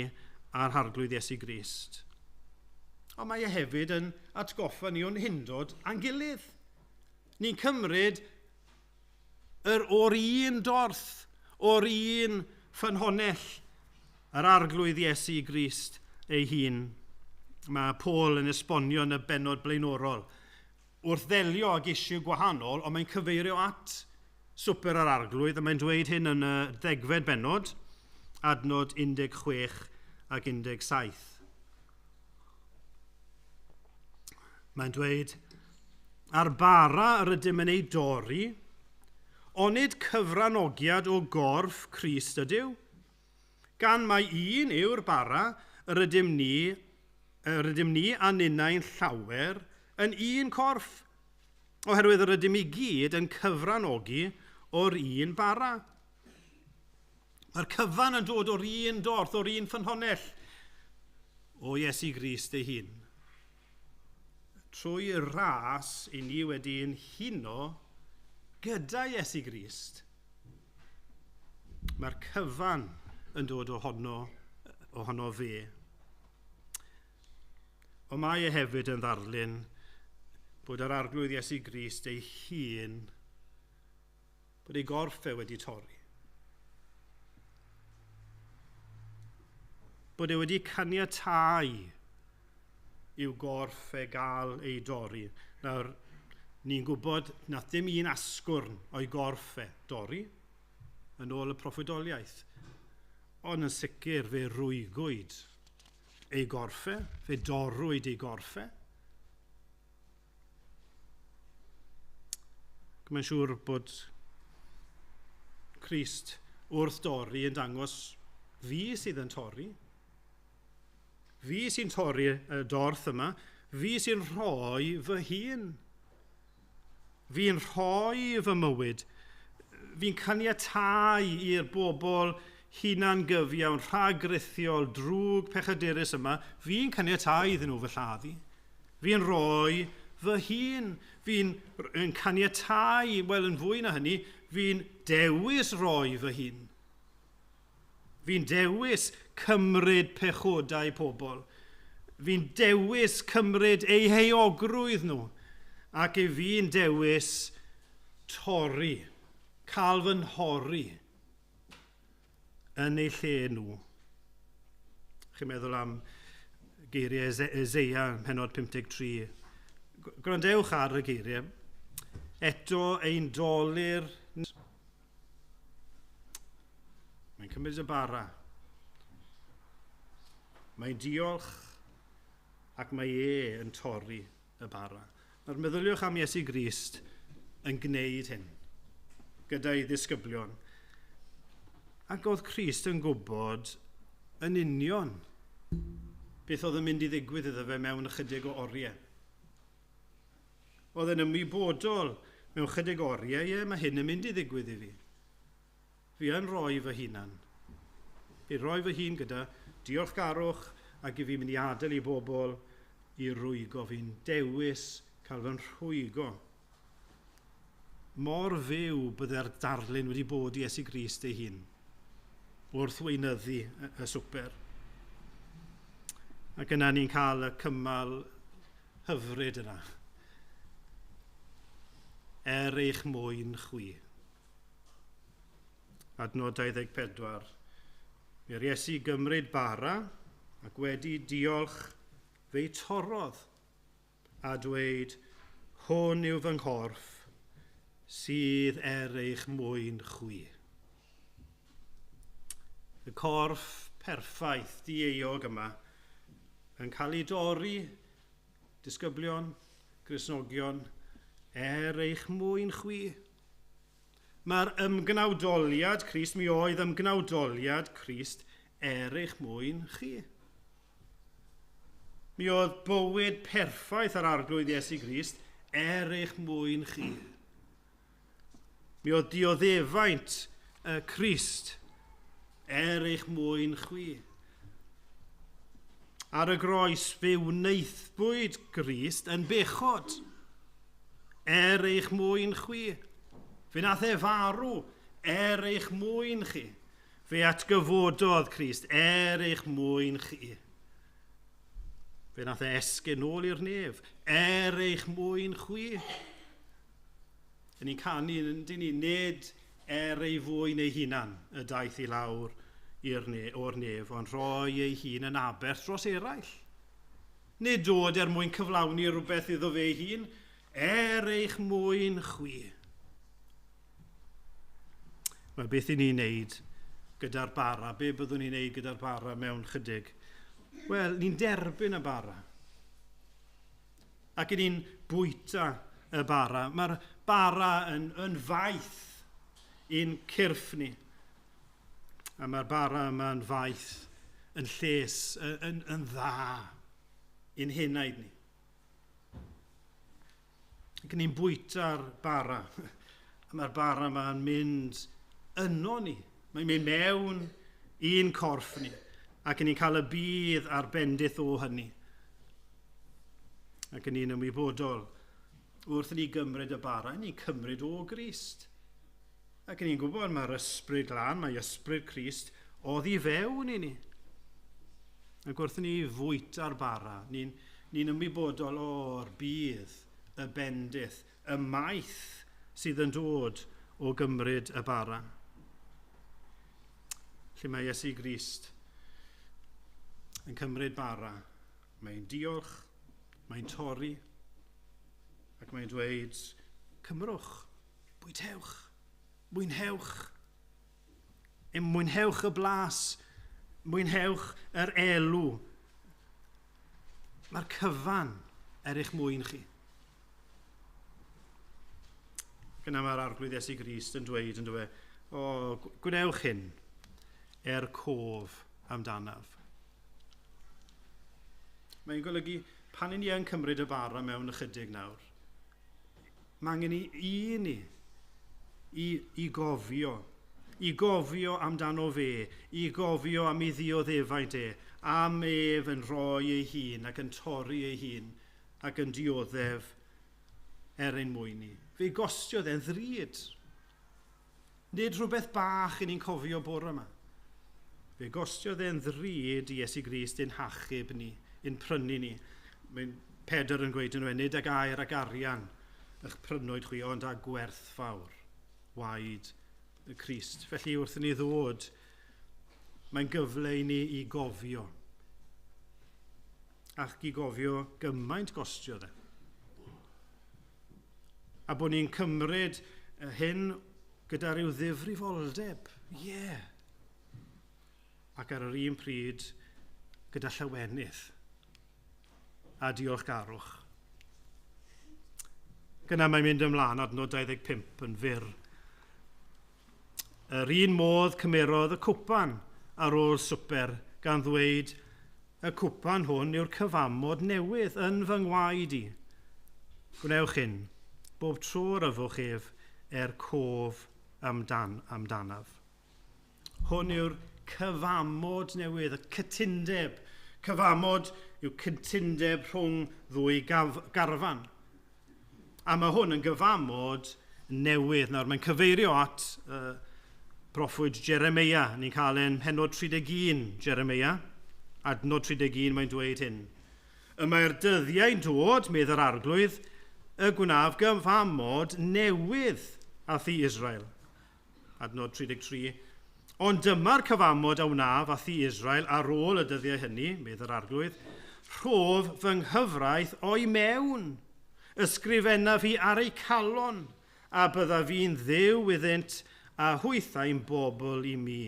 a'r Harglwydd Iesu Grist. Ond mae e hefyd yn atgoffa ni o'n hundod a'n gilydd. Ni'n cymryd o'r un dorth, o'r un ffynhonnell, yr Arglwydd Iesu Grist ei hun. Mae Paul yn esbonio yn y bennod blaenorol wrth ddelio ag issue gwahanol, ond mae'n cyfeirio at swper yr Arglwydd, a mae'n dweud hyn yn y 10fed bennod, adnod 16 ac 17. Mae'n dweud, a'r bara yr ydym yn ei dorri, onid cyfranogiad o gorff Crist ydyw? Gan mai un yw'r bara yr ydym ni a ninnau'n llawer yn un corff, oherwydd yr ydym i gyd yn cyfranogi o'r un bara. Mae'r cyfan yn dod o'r un dorth, o'r un ffynhonnell, o Iesu Grist ei hun. Trwy ras i ni wedi'n huno gyda Iesu Grist, mae'r cyfan yn dod ohono fe. Ond mae e hefyd yn ddarlun bod yr Arglwydd Iesu Grist ei hun, bod ei gorff e wedi torri. Bod e wedi caniatáu i'w gorff e gael ei dorri. Nawr, ni'n gwybod nath dim un asgwrn o'i gorff e dorri, yn ôl y proffwydoliaeth. Ond yn sicr fe rwygwyd ei gorff e, fe dorrwyd ei gorff e. Mae'n siŵr bod Crist wrth dorri yn dangos fi sydd yn torri. Fi sy'n torri y dorth yma, fi sy'n rhoi fy hun. Fi'n rhoi fy mywyd. Fi'n caniatáu i'r bobl hunan-gyfiawn, rhagrithiol, drwg pechadurus yma, fi'n caniatáu iddyn nhw fy lladdu. Fi'n rhoi fy hun. Fi'n caniatáu, wel yn fwy na hynny, fi'n dewis rhoi fy hun. Fi'n dewis cymryd pechodau pobl. Fi'n dewis cymryd eu heuogrwydd nhw. Ac i fi'n dewis torri, cael fy nhorri yn eu lle nhw. Chi'n meddwl am geiriau Eseia, pennod 53. Gwrandewch ar y geiriau. Eto ein dolur... Mae'n cymryd y bara. Mae'n diolch ac mae e yn torri y bara. Nawr meddyliwch am Iesu Grist yn gwneud hyn gyda'i ddisgyblion. Ac oedd Crist yn gwybod yn union beth oedd yn mynd i ddigwydd iddo fe mewn ychydig o oriau. Oedd yn ymwybodol mewn chydig oriau, ie, mae hyn yn mynd i ddigwydd i fi. Fi yn rhoi fy hunan. Fi rhoi fy hun gyda diolchgarwch ac i fi mynd i adael i bobl i rwygo. Fi'n dewis cael fy rhwygo. Mor fyw bydde'r darlun wedi bod i Iesu Grist ei hun wrth weinyddu y swper. Ac yna ni'n cael y cymal hyfryd yna. Er eich mwyn chwi. Adnod 24. Mi'r Iesu gymryd bara ac wedi diolch fe'i torrodd a dweud, hwn yw fy nghorff sydd er eich mwyn chwi. Y corff perffaith dieuog yma yn cael ei dorri, disgyblion, Gristnogion, er eich mwyn chwi. Mae'r ymgnawdoliad Crist, mi oedd ymgnawdoliad Crist er eich mwyn chi. Mi oedd bywyd perffaith ar Arglwydd Iesu Grist er eich mwyn chi. Mi oedd dioddefaint y Crist er eich mwyn chwi. Ar y groes fe wnaethbwyd Grist yn bechod er eich mwyn chwi. Fe nath e farw er eich mwyn chi. Fe atgyfododd Crist er eich mwyn chi. Fe nath e esgyn nôl i'r nef er eich mwyn chwi. Yn ni'n canu, yn dyn ni, nid er ei fwyn ei hunan y daeth i lawr i'r o'r nef, ond rhoi ei hun yn aberth dros eraill. Nid dod er mwyn cyflawni rhywbeth iddo fe ei hun, er eich mwyn chwi. Mae beth i ni'n neud gyda'r bara, be byddwn ni'n neud gyda'r bara mewn chydig? Wel, ni'n derbyn y bara. Ac i ni'n bwyta y bara. Mae'r bara yn faith i'n cyrff ni. A mae'r bara yma'n faith, yn lles, yn dda i'n henaid ni. Ac ni'n bwyta'r bara. A mae'r bara yma'n mynd yno ni. Mae'n mynd mewn i'n corff ni. Ac ni'n cael y budd a'r bendith o hynny. Ac ni'n ymwybodol wrth i ni gymryd y bara, ni'n cymryd o Grist. Ac ni'n gwybod mae'r ysbryd glân, mae ysbryd Crist oddi fewn i ni. Ac wrth i ni fwyta'r bara, ni'n ymwybodol o'r budd, y bendith, y maeth sydd yn dod o gymryd y bara. Lle mae Iesu Grist yn cymryd bara, mae'n diolch, mae'n torri, ac mae'n dweud, cymrwch, bwytewch, mwynhewch. Mwynhewch y blas, mwynhewch yr elw. Mae'r cyfan er eich mwyn chi. Gyna mae'r Arglwydd Iesu Grist yn dweud, yn dweud, o, gwnewch hyn er cof amdanaf. Mae'n golygu pan i ni yn cymryd y bara mewn ychydig nawr, mae angen i ni i gofio, i gofio amdano fe, i gofio am ei ddioddefaint e, am ef yn rhoi ei hun ac yn torri ei hun ac yn dioddef er ein mwyn ni. Fe gostiodd e'n ddrud. Nid rhywbeth bach i ni'n cofio bore yma. Fe gostiodd e'n ddrud i Iesu Grist ein hachub ni, ein prynu ni. Mae Pedr yn gweud yn nhw, nid ag aur ac arian eich prynwyd chwi, ond â gwerthfawr waed y Crist. Felly wrth i ni ddod, mae'n gyfle i ni i gofio. Ac i gofio gymaint gostiodd e. A bod ni'n cymryd hyn gyda rhyw ddifrifoldeb. Ie. Yeah. Ac ar yr un pryd, gyda llawenydd a diolchgarwch. Gyna mae'n mynd ymlaen adnod 25 yn fyr. Yr un modd cymerodd y cwpan ar ôl swper gan ddweud, y cwpan hwn yw'r cyfamod newydd yn fy ngwaed i. Gwnewch hyn, bob tro yr yfwch ef er cof amdan, amdanaf. Hwn yw'r cyfamod newydd, y cytundeb. Cyfamod yw cytundeb rhwng ddwy gaf, garfan. A mae hwn yn gyfamod newydd. Nawr, mae'n cyfeirio at proffwyd Jeremeia. Ni'n cael ein pennod 31 Jeremeia. Adnod 31 mae'n dweud hyn. Y mae'r dyddiau'n dod, medd yr arglwydd, y gwnaf gyfamod newydd â thŷ Israel. Adnod 33. Ond dyma'r cyfamod a wnaf â thŷ Israel ar ôl y dyddiau hynny, medd yr arglwydd, rhof fy nghyfraith o'i mewn. Ysgrifennaf fi ar eu calon, a byddaf fi'n dduw iddynt a hwythau'n bobl i mi.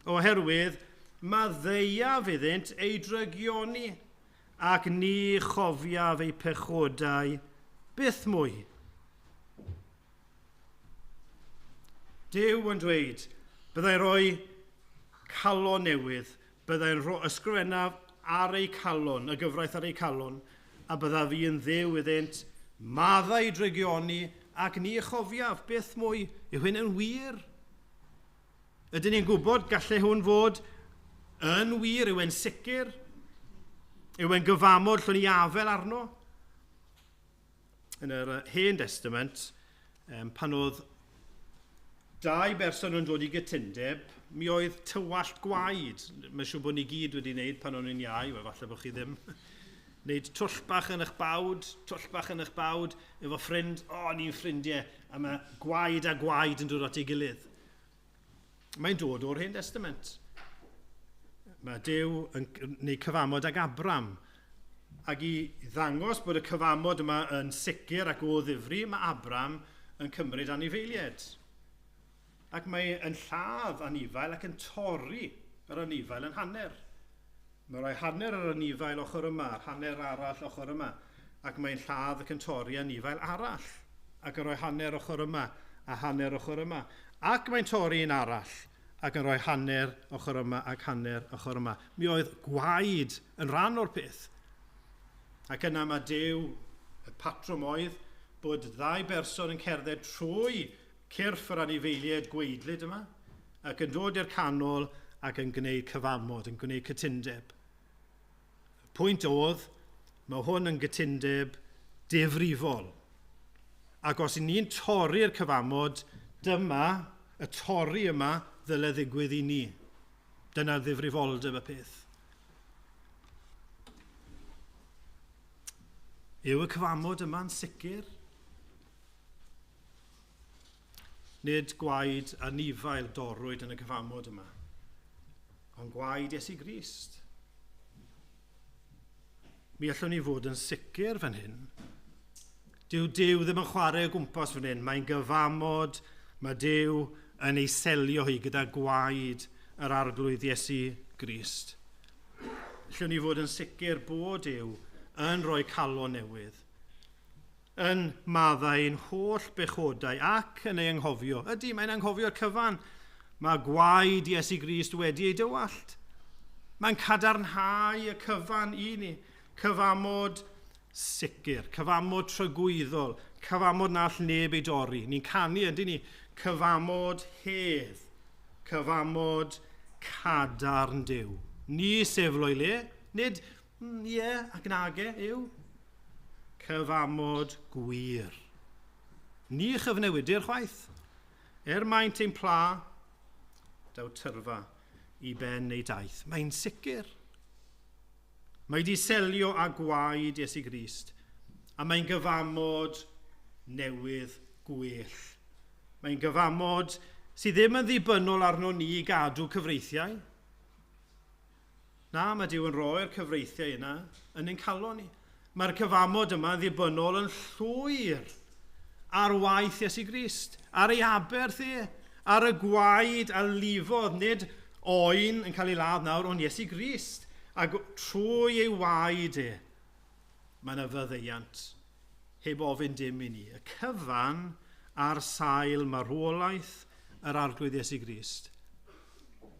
Oherwydd maddeuaf iddynt eu drygioni, ac ni chofiaf eu pechodau byth mwy. Duw yn dweud, byddai rhoi calon newydd, byddai'n rho ysgrifennaf ar eu calon, y gyfraith ar eu calon, a byddaf fi yn dduw iddynt, maddau drygioni, ac ni chofiaf byth mwy. Yw hyn yn wir? Ydyn ni'n gwybod gallai hwn fod yn wir? Yw e'n sicr? Yw e'n gyfamod llwn i afel arno? Yn yr Hen Testament, pan oedd dau berson yn dod i gytundeb, mi oedd tywallt gwaed. Mae'n siŵr bod ni gyd wedi wneud pan o'n i'n iau, wel, falle bod chi ddim. Wneud twll bach yn eich bawd, twll bach yn eich bawd, efo ffrind, o, oh, ni'n ffrindiau, a mae gwaed a gwaed yn dod at ei gilydd. Mae'n dod o'r Hen Testament. Mae Duw yn gwneud cyfamod ag Abram. Ac i ddangos bod y cyfamod yma yn sicr ac o ddifri, mae Abram yn cymryd anifeiliaid. Ac mae yn lladd anifail ac yn torri yr anifail yn hanner. Mae rhoi hanner yr anifail ochr yma, hanner arall ochr yma. Ac mae'n lladd ac yn torri anifail arall. Ac yn rhoi hanner ochr yma a hanner ochr yma. Ac mae'n torri un arall ac yn rhoi hanner ochr yma ac hanner ochr yma. Mi oedd gwaed yn rhan o'r peth. Ac yna mae Duw, y patrwm oedd, bod ddau berson yn cerdded trwy cyrff yr anifeiliaid gwaedlyd yma, ac yn dod i'r canol ac yn gwneud cyfamod, yn gwneud cytundeb. Y pwynt oedd, mae hwn yn gytundeb difrifol. Ac os y'n ni'n torri'r cyfamod, dyma y torri yma ddyle ddigwydd i ni. Dyna ddifrifoldeb y peth. Yw y cyfamod yma'n sicr? Nid gwaed anifail dorrwyd yn y cyfamod yma, ond gwaed Iesu Grist. Mi allwn ni fod yn sicr fan hyn. Dyw Duw ddim yn chwarae o gwmpas fan hyn. Mae'n gyfamod, mae Duw yn ei selio hi gyda gwaed yr Arglwydd Iesu Grist. Allwn ni fod yn sicr bod Duw yn rhoi calon newydd, yn maddau ein holl bechodau ac yn ei anghofio. Ydy, mae'n anghofio'r cyfan. Mae gwaed Iesu Grist wedi ei dywallt. Mae'n cadarnhau y cyfan i ni. Cyfamod sicr, cyfamod tragwyddol, cyfamod na all neb ei dorri. Ni'n canu, ydy ni? Cyfamod hedd, cyfamod cadarn Duw. Ni sefl o'i le, nid ie ac nage yw. Cyfamod gwir. Ni chyfnewidir chwaith. Er maint ein pla, daw tyrfa i ben ei daith. Mae'n sicr. Mae di selio â gwaed Iesu Grist, a mae'n gyfamod newydd gwell. Mae'n gyfamod sydd ddim yn ddibynnol arno ni i gadw cyfreithiau. Na, mae Duw yn rhoi'r cyfreithiau yna yn ein calon ni. Mae'r cyfamod yma yn ddibynnol yn llwyr ar waith Iesu Grist, ar ei aberth e, ar y gwaed a lifodd, nid oen yn cael ei ladd nawr, ond Iesu Grist Ac trwy ei waed e, mae yna faddeuant, heb ofyn dim i ni. Y cyfan ar sail marwolaeth yr Arglwydd Iesu Grist.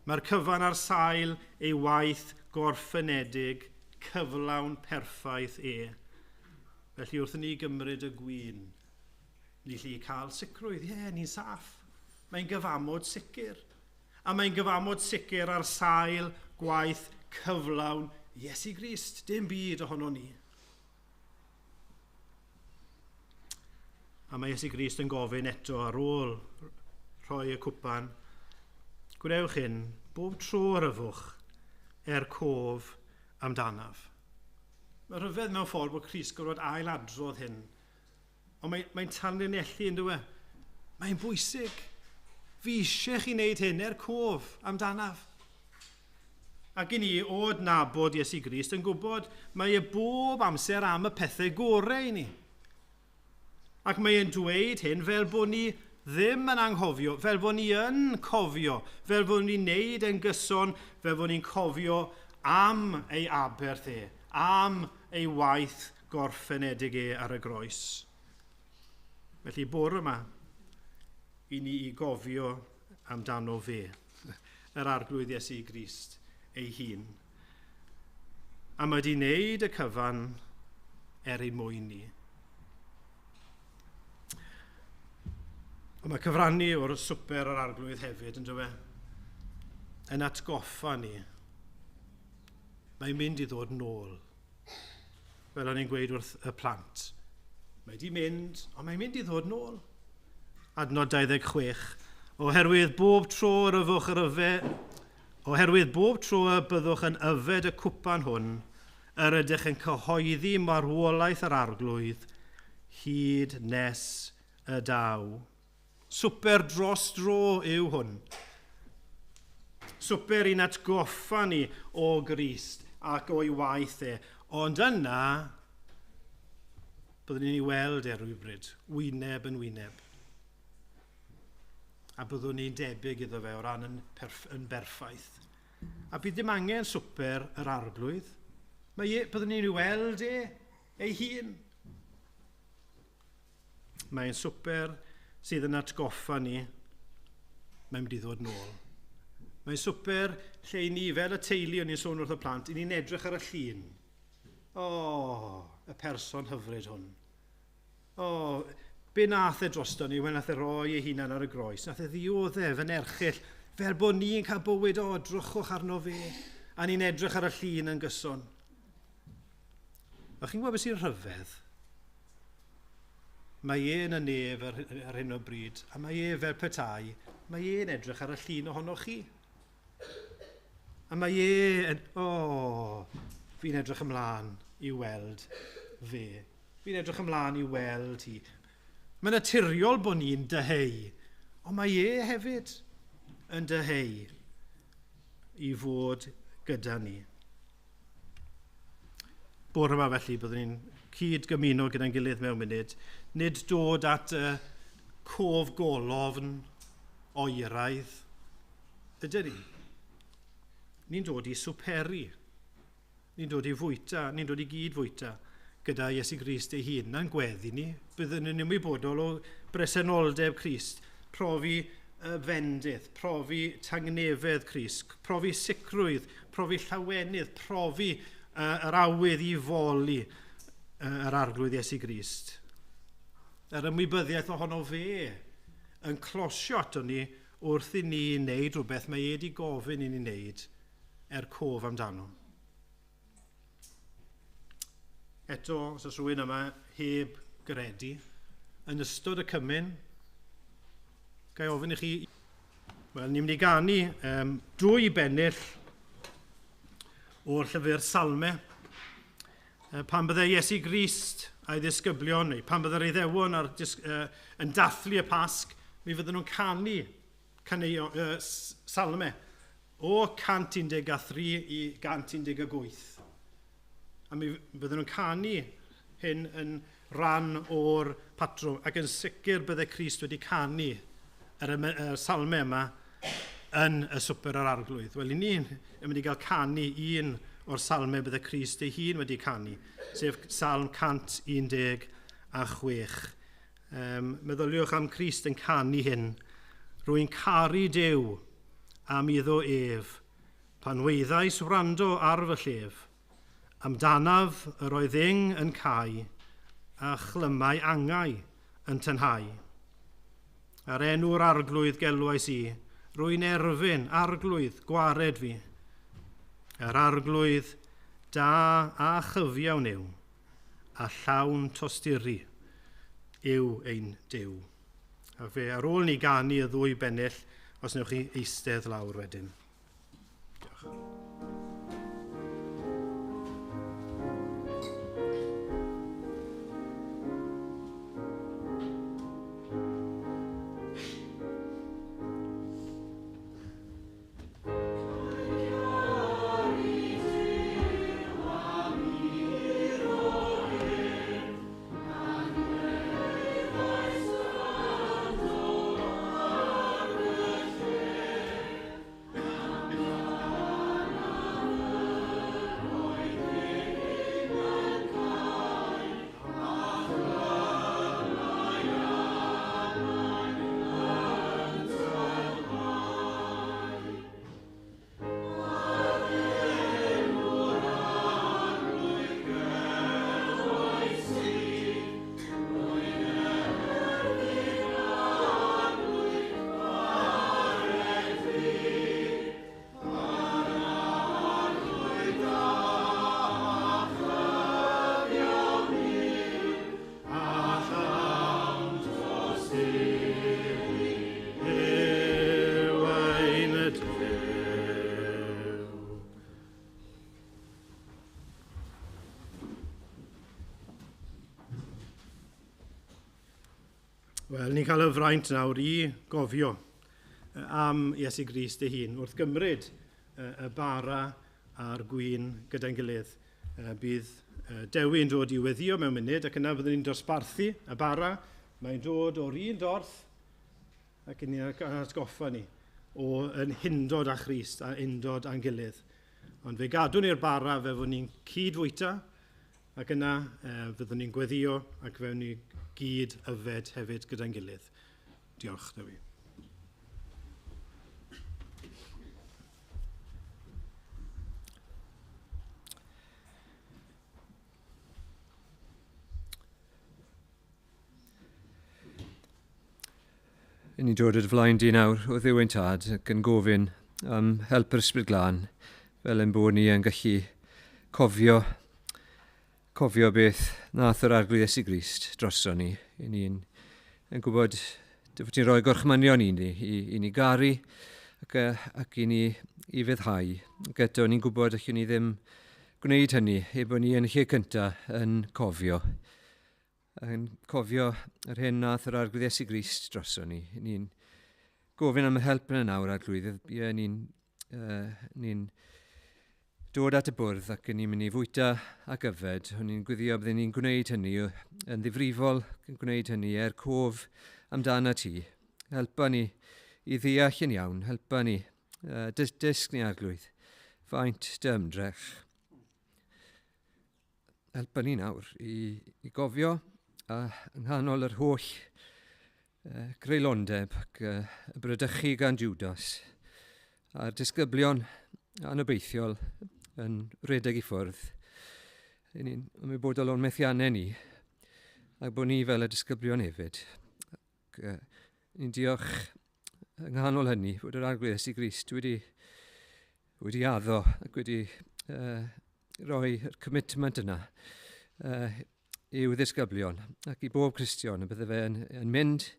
Mae'r cyfan ar sail ei waith gorffenedig, cyflawn perffaith e. Felly wrth i ni gymryd y gwin, ni lli cael sicrwydd, ie, yeah, ni'n saff. Mae'n gyfamod sicr. A mae'n gyfamod sicr ar sail gwaith cyflawn Iesu Grist, dim byd ohono ni. A mae Iesu Grist yn gofyn eto ar ôl rhoi y cwpan, gwnewch hyn bob tro yr yfwch er cof amdanaf. Mae rhyfedd mewn ffordd bod Crist gorfod ailadrodd hyn. Ond mae'n mae tanlinellu yn dweud. Mae'n bwysig. Fi eisiau chi wneud hyn er cof amdanaf. Ac i ni o adnabod Iesu Grist yn gwybod mae e bob amser am y pethau gorau i ni. Ac mae e'n dweud hyn fel bod ni ddim yn anghofio, fel bod ni yn cofio, fel bod ni'n neud yn gyson, fel bod ni'n cofio am ei aberth e, am ei waith gorffenedig e ar y groes. Felly bore yma, i ni i gofio amdano fe, yr Arglwydd Iesu Grist ei hun. A mae wedi wneud y cyfan er ei mwyn ni. Ond mae cyfrannu o'r swper yr Arglwydd hefyd, yn dywe, yn atgoffa ni. Mae'n mynd i ddod nôl. Fel o'n i'n gweud wrth y plant. Mae di mynd, ond mae'n mynd i ddod nôl. Adnod 26. Oherwydd bob tro yr yfwch yr yfe, oherwydd bob tro y byddwch yn yfed y cwpan hwn, yr ydych yn cyhoeddi marwolaeth yr Arglwydd hyd nes y daw. Swper dros dro yw hwn. Swper i'n atgoffa ni o Grist ac o'i waith e. Ond yna, byddwn ni'n ei weld e rhywbryd, wyneb yn wyneb. A byddwn ni'n debyg iddo fe o ran yn, yn berffaith. A bydd dim angen swper yr Arglwydd. Mae e, byddwn ni'n ei weld e ei hun. Mae'n swper sydd yn atgoffa ni, mae'n mynd i ddod nôl. Mae'n swper lle i ni, fel y teulu o'n i'n sôn wrth y plant, i ni'n edrych ar y llun. O, oh, y person hyfryd hwn. O, oh, be nath e drosto ni? Wel, nath e roi ei hunan ar y groes. Nath e ddioddef yn erchyll, fel bod ni'n cael bywyd, o, drychwch arno fe. A ni'n edrych ar y llun yn gyson. A chi'n gwybod beth sy'n rhyfedd? Mae e yn y nef ar, ar hyn o bryd, a mae e fel petai, mae e'n edrych ar y llun ohonoch chi. A mae e yn, o, oh, fi'n edrych ymlaen i weld fe. Fi'n edrych ymlaen i weld hi. Mae'n naturiol bod ni'n dyheu, ond mae e hefyd yn dyheu i fod gyda ni. Bore yma felly byddwn ni'n cyd gymuno gyda'n gilydd mewn munud, nid dod at y cof golofn oeraidd, ydyn ni. Ni'n dod i swperi, ni'n dod i fwyta, ni'n dod i gyd fwyta gyda Iesu Grist ei hun. Na'n gweddi ni, byddwn yn ymwybodol o bresenoldeb Crist, profi y fendith, profi tangnefedd Crist, profi sicrwydd, profi llawenydd, profi yr awydd i foli yr Arglwydd Iesu Grist. Yr ymwybyddiaeth ohono fe yn closio ato ni wrth i ni wneud rhywbeth mae e wedi gofyn i ni wneud er cof amdano. Eto, os oes rhywun yma heb gredu, yn ystod y cymun, ga i ofyn i chi, wel, ni'n mynd i ganu dwy bennill o'r llyfr Salme. Pan byddai Iesu Grist a'i ddisgyblion, neu pan byddai'r Iddewon ar, yn dathlu y Pasg, mi fydden nhw'n canu caneuon, salme o 113 i 118. A mi fydden nhw'n canu hyn yn rhan o'r patrwm, ac yn sicr byddai Crist wedi canu yr salme yma yn y swper yr arglwydd? Wel, i ni'n mynd i gael canu un o'r salmau bydde Crist ei hun wedi canu, sef Salm 116. Meddyliwch am Crist yn canu hyn. Rwy'n caru Duw am iddo ef, pan weithais wrando ar fy llef. Amdanaf yr oedd ing yn cau, a chlymau angau yn tynhau. Ar enw'r arglwydd gelwais i, rwy'n erfyn, arglwydd, gwared fi. Yr arglwydd da a chyfiawn yw, a llawn tosturi yw ein Duw. A fe ar ôl ni ganu y ddwy bennill, os newch chi eistedd lawr wedyn. Diolch. Wel, ni'n cael y fraint nawr i gofio am Iesu Grist ei hun wrth gymryd y bara a'r gwin gyda'n gilydd. Bydd Dewi yn dod i weddio mewn munud ac yna byddwn ni'n dosbarthu y bara. Mae'n dod o'r un dorth ac yn atgoffa ni o yn hundod â Christ a undod â'n gilydd. Ond fe gadwn ni'r bara fe fod ni'n cyd-fwyta ac yna fyddwn ni'n gweddio ac fe ni gyd yfed hefyd gyda'n gilydd. Diolch, Dewi. Yn ni'n dod at flaen di nawr o Dduw ein Tad ac yn gofyn am help yr Ysbryd Glân fel ein bod ni yn gallu cofio cofio beth nath yr Arglwydd Iesu Grist droso ni. I ni'n yn gwybod dy fod ti'n rhoi gorchmynion i ni, i ni garu ac, ac i ni i fyddhau. Ac eto ni'n gwybod allwn ni ddim gwneud hynny, ei bod ni yn lle cyntaf yn cofio. Yn cofio yr hyn nath yr Arglwydd Iesu Grist droso ni. Ni'n gofyn am yr help yna nawr, Arglwydd. Ie, ni'n ni dod at y bwrdd ac ni'n mynd i fwyta ac yfed. O'n ni'n gwyddio byddwn ni'n gwneud hynny yn ddifrifol, yn gwneud hynny er cof amdano ti. Helpa ni i ddeall yn iawn, helpa ni. Dysg ni, Arglwydd, faint dy ymdrech. Helpa ni nawr i gofio a yng nghanol yr holl greulondeb ac y brydychu gan Judas a'r disgyblion anobeithiol yn rhedeg i ffwrdd. Ni'n ymwybodol o'n methiannau ni ac bod ni fel y disgyblion hefyd. Ac, ni'n diolch yng nghanol hynny fod yr Arglwydd Iesu Grist wedi addo ac wedi rhoi'r commitment yna i'w ddisgyblion ac i bob Cristion y bydde fe yn mynd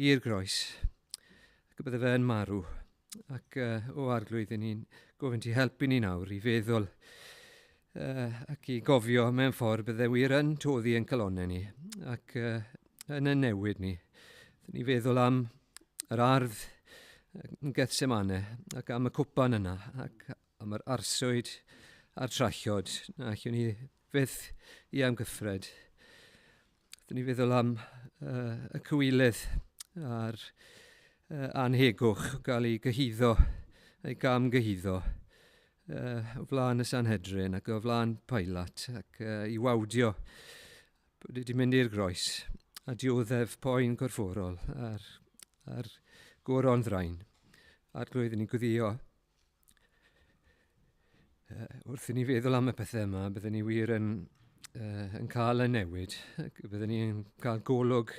i'r groes ac y bydde fe yn marw. Ac o Arglwydd, i ni'n gofyn ti helpu ni nawr i feddwl ac i gofio mewn ffordd bydde wir yn toddi yn calonnau ni ac yn y newid ni. Ni feddwl am yr ardd yn Gethsemane ac am y cwpan yna ac am yr arswyd a'r trallod na allwn ni fyth i amgyffred. Dyn ni feddwl am y cywilydd a'r anhegwch o gael ei gyhuddo, ei gam gyhuddo o flaen y Sanhedrin ac o flaen Pilate ac i wawdio bod wedi mynd i'r groes a dioddef poen corfforol a'r goron ddrain. Arglwydd, ni'n gweddio wrth i ni feddwl am y pethau yma, byddwn ni wir yn cael y newid, byddwn ni'n cael golwg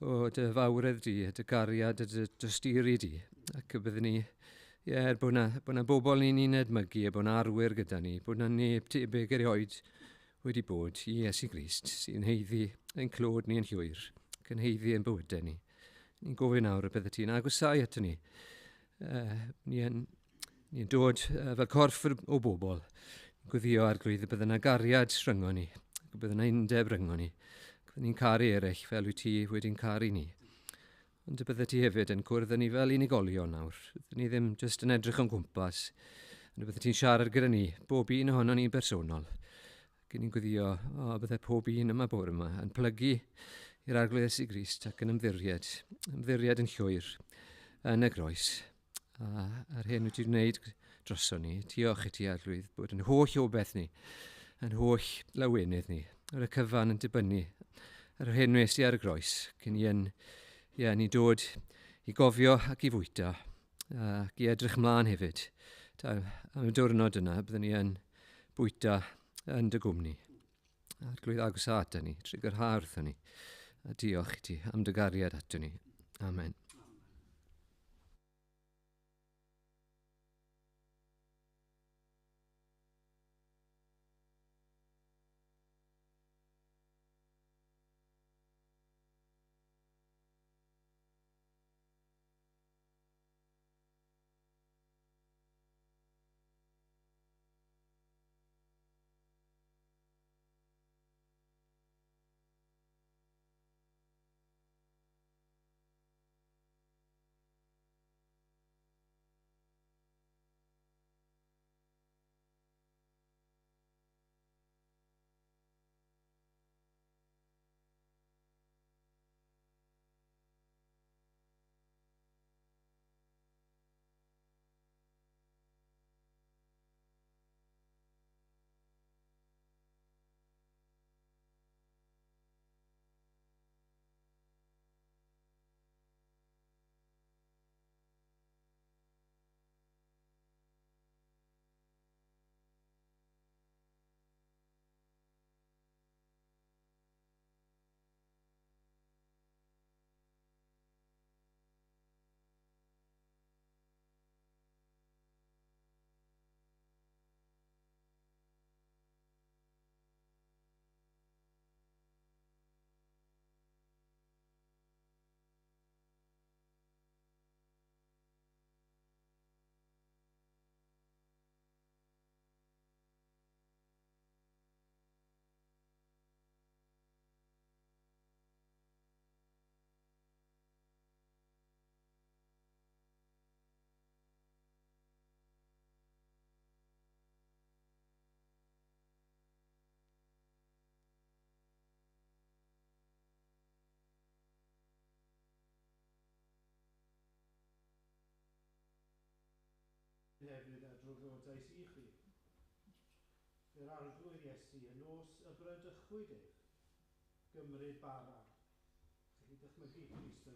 o dy fawredd di, dy gariad, dy dosturi di, ac byddwn ni, ie, er bod na bobl ni'n edmygu, a bod na arwyr gyda ni, bod na neb tebyg erioed wedi bod i Iesu Grist sy'n heiddi ein clod ni yn llwyr, ac yn heiddi ein bywydau ni. Ni'n gofyn nawr y bydde ti'n agosau ato ni. Ni'n dod fel corff o bobl, gweddio Arglwydd y bydde yna gariad rhyngo ni, y bydde yna undeb rhyngo ni, ac bydde ni'n caru eraill fel wyt ti wedi'n caru ni. Ond y bydde ti hefyd yn cwrdd â ni fel unigolion nawr. Bydde ni ddim jyst yn edrych o'n gwmpas, ond y bydde ti'n siarad gyda ni, bob un ohono ni'n bersonol. Ac ni'n gweddio, bydde pob un yma bore yma yn plygu i'r Arglwydd Iesu Grist ac yn ymddiried yn llwyr yn y groes. A a'r hyn wyt ti'n gwneud droson ni, diolch i ti Arglwydd, bod yn holl obaith ni, yn holl lawenydd ni, ar y cyfan yn dibynnu ar yr hyn wnes i ar y groes, cyn i ni dod i gofio ac i fwyta, ac i edrych ymlaen hefyd. Am y diwrnod yna, byddwn ni yn bwyta yn dy gwmni. Arglwydd agosa ato ni, trugarha wrthon ni, a diolch i ti am dy gariad ato ni. Amen. Hefyd adroddodais i chi. Yr Arglwydd Iesu y nos y bradychwyd ef, gymryd bara. Felly dychmygu Crist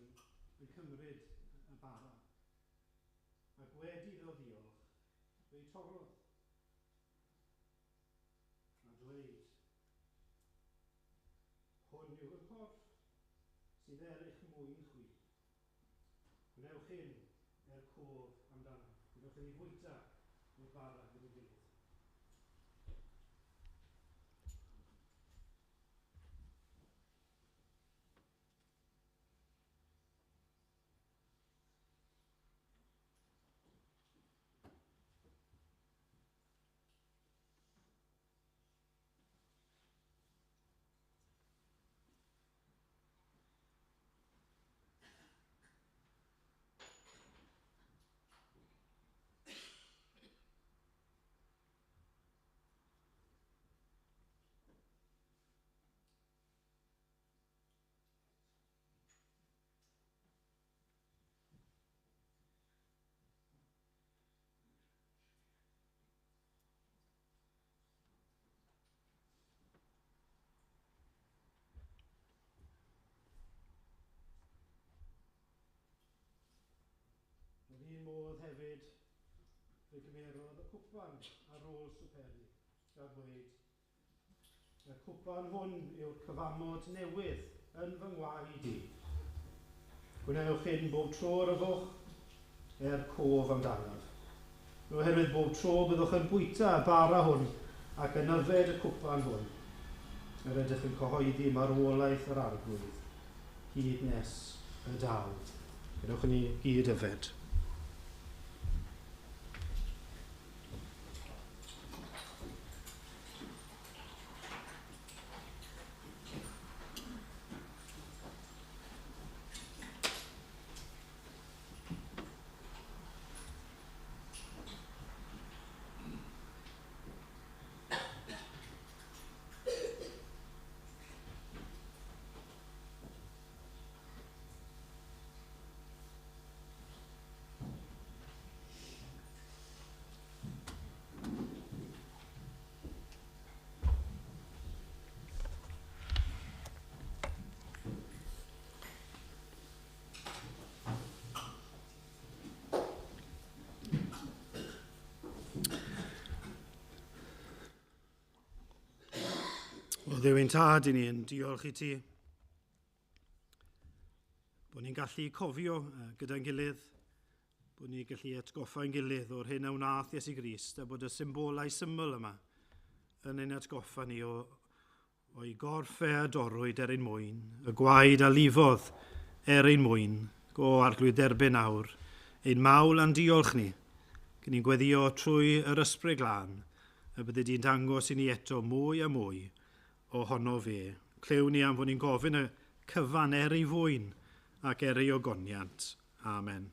yn cymryd y bara. Ac wedi iddo ddiolch, fe'i torrodd. A dweud, hwn yw y corff sydd er eich mwyn chwi. Gwnewch hyn er cof amdano. Gwnewch i ni fwyta o'r bara gyda'n gilydd. Fe gymerodd y cwpan ar ôl swperi, gan ddweud, Y cwpan hwn yw'r cyfamod newydd yn fy ngwaed i. Gwnewch hyn bob tro yr yfwch, er cof amdanaf. Oherwydd bob tro byddwch yn bwyta y bara hwn ac yn yfed y cwpan hwn, yr ydych yn cyhoeddi marwolaeth yr Arglwydd, hyd nes y daw. Gadewch i ni gyd yfed. O Dduw ein tad, i ni yn diolch i ti bod ni'n gallu cofio gyda'n gilydd, bod ni'n gallu atgoffa'n gilydd o'r hyn a wnaeth Iesu Grist a bod y symbolau syml yma yn ein atgoffa ni o, o'i gorff e a dorrwyd er ein mwyn, y gwaed a lifodd er ein mwyn, go Arglwydd derbyn awr, ein mawl a'n diolch ni, cyn ni'n gweddio trwy yr Ysbryd Glân, y bydde di'n dangos i ni eto mwy a mwy ohono fe. Clyw ni am fod ni'n gofyn y cyfan er ei fwyn ac er ei ogoniant. Amen.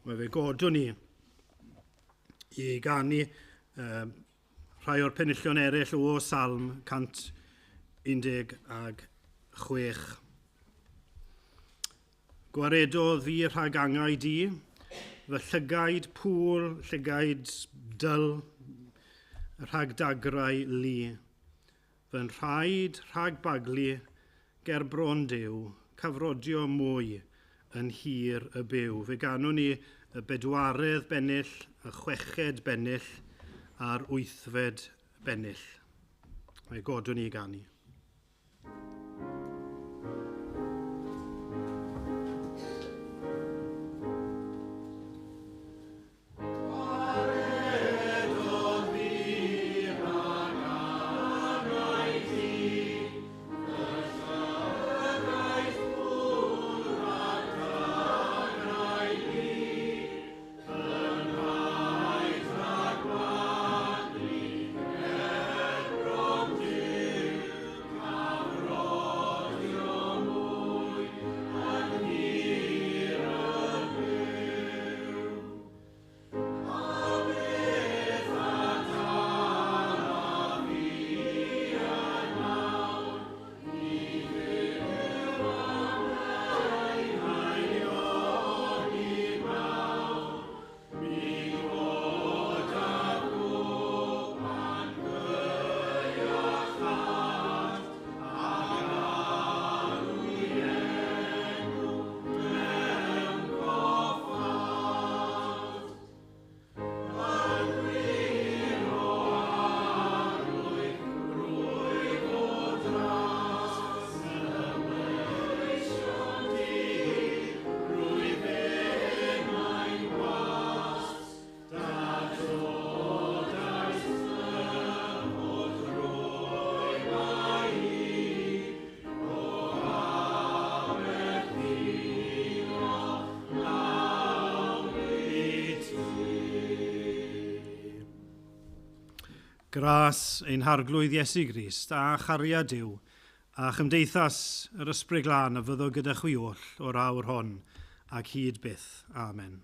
Mae fe godwn ni i ganu rhai o'r penillion eraill o Salm 116. Gwaredodd fi rhag angau di, fy llygaid pŵl, llygaid dyl, rhag dagrau lu. Fy nhraed rhag baglu, ger bron Duw, cyfrodio mwy yn hir y byw. Fe ganwn ni y bedwaredd bennill, y chweched bennill a'r wythfed bennill. Mae godwn ni i ganu. Gras ein Harglwydd Iesu Grist a chariad Duw a chymdeithas yr Ysbryd Glân a fyddo gyda chwi oll o'r awr hon ac hyd byth. Amen.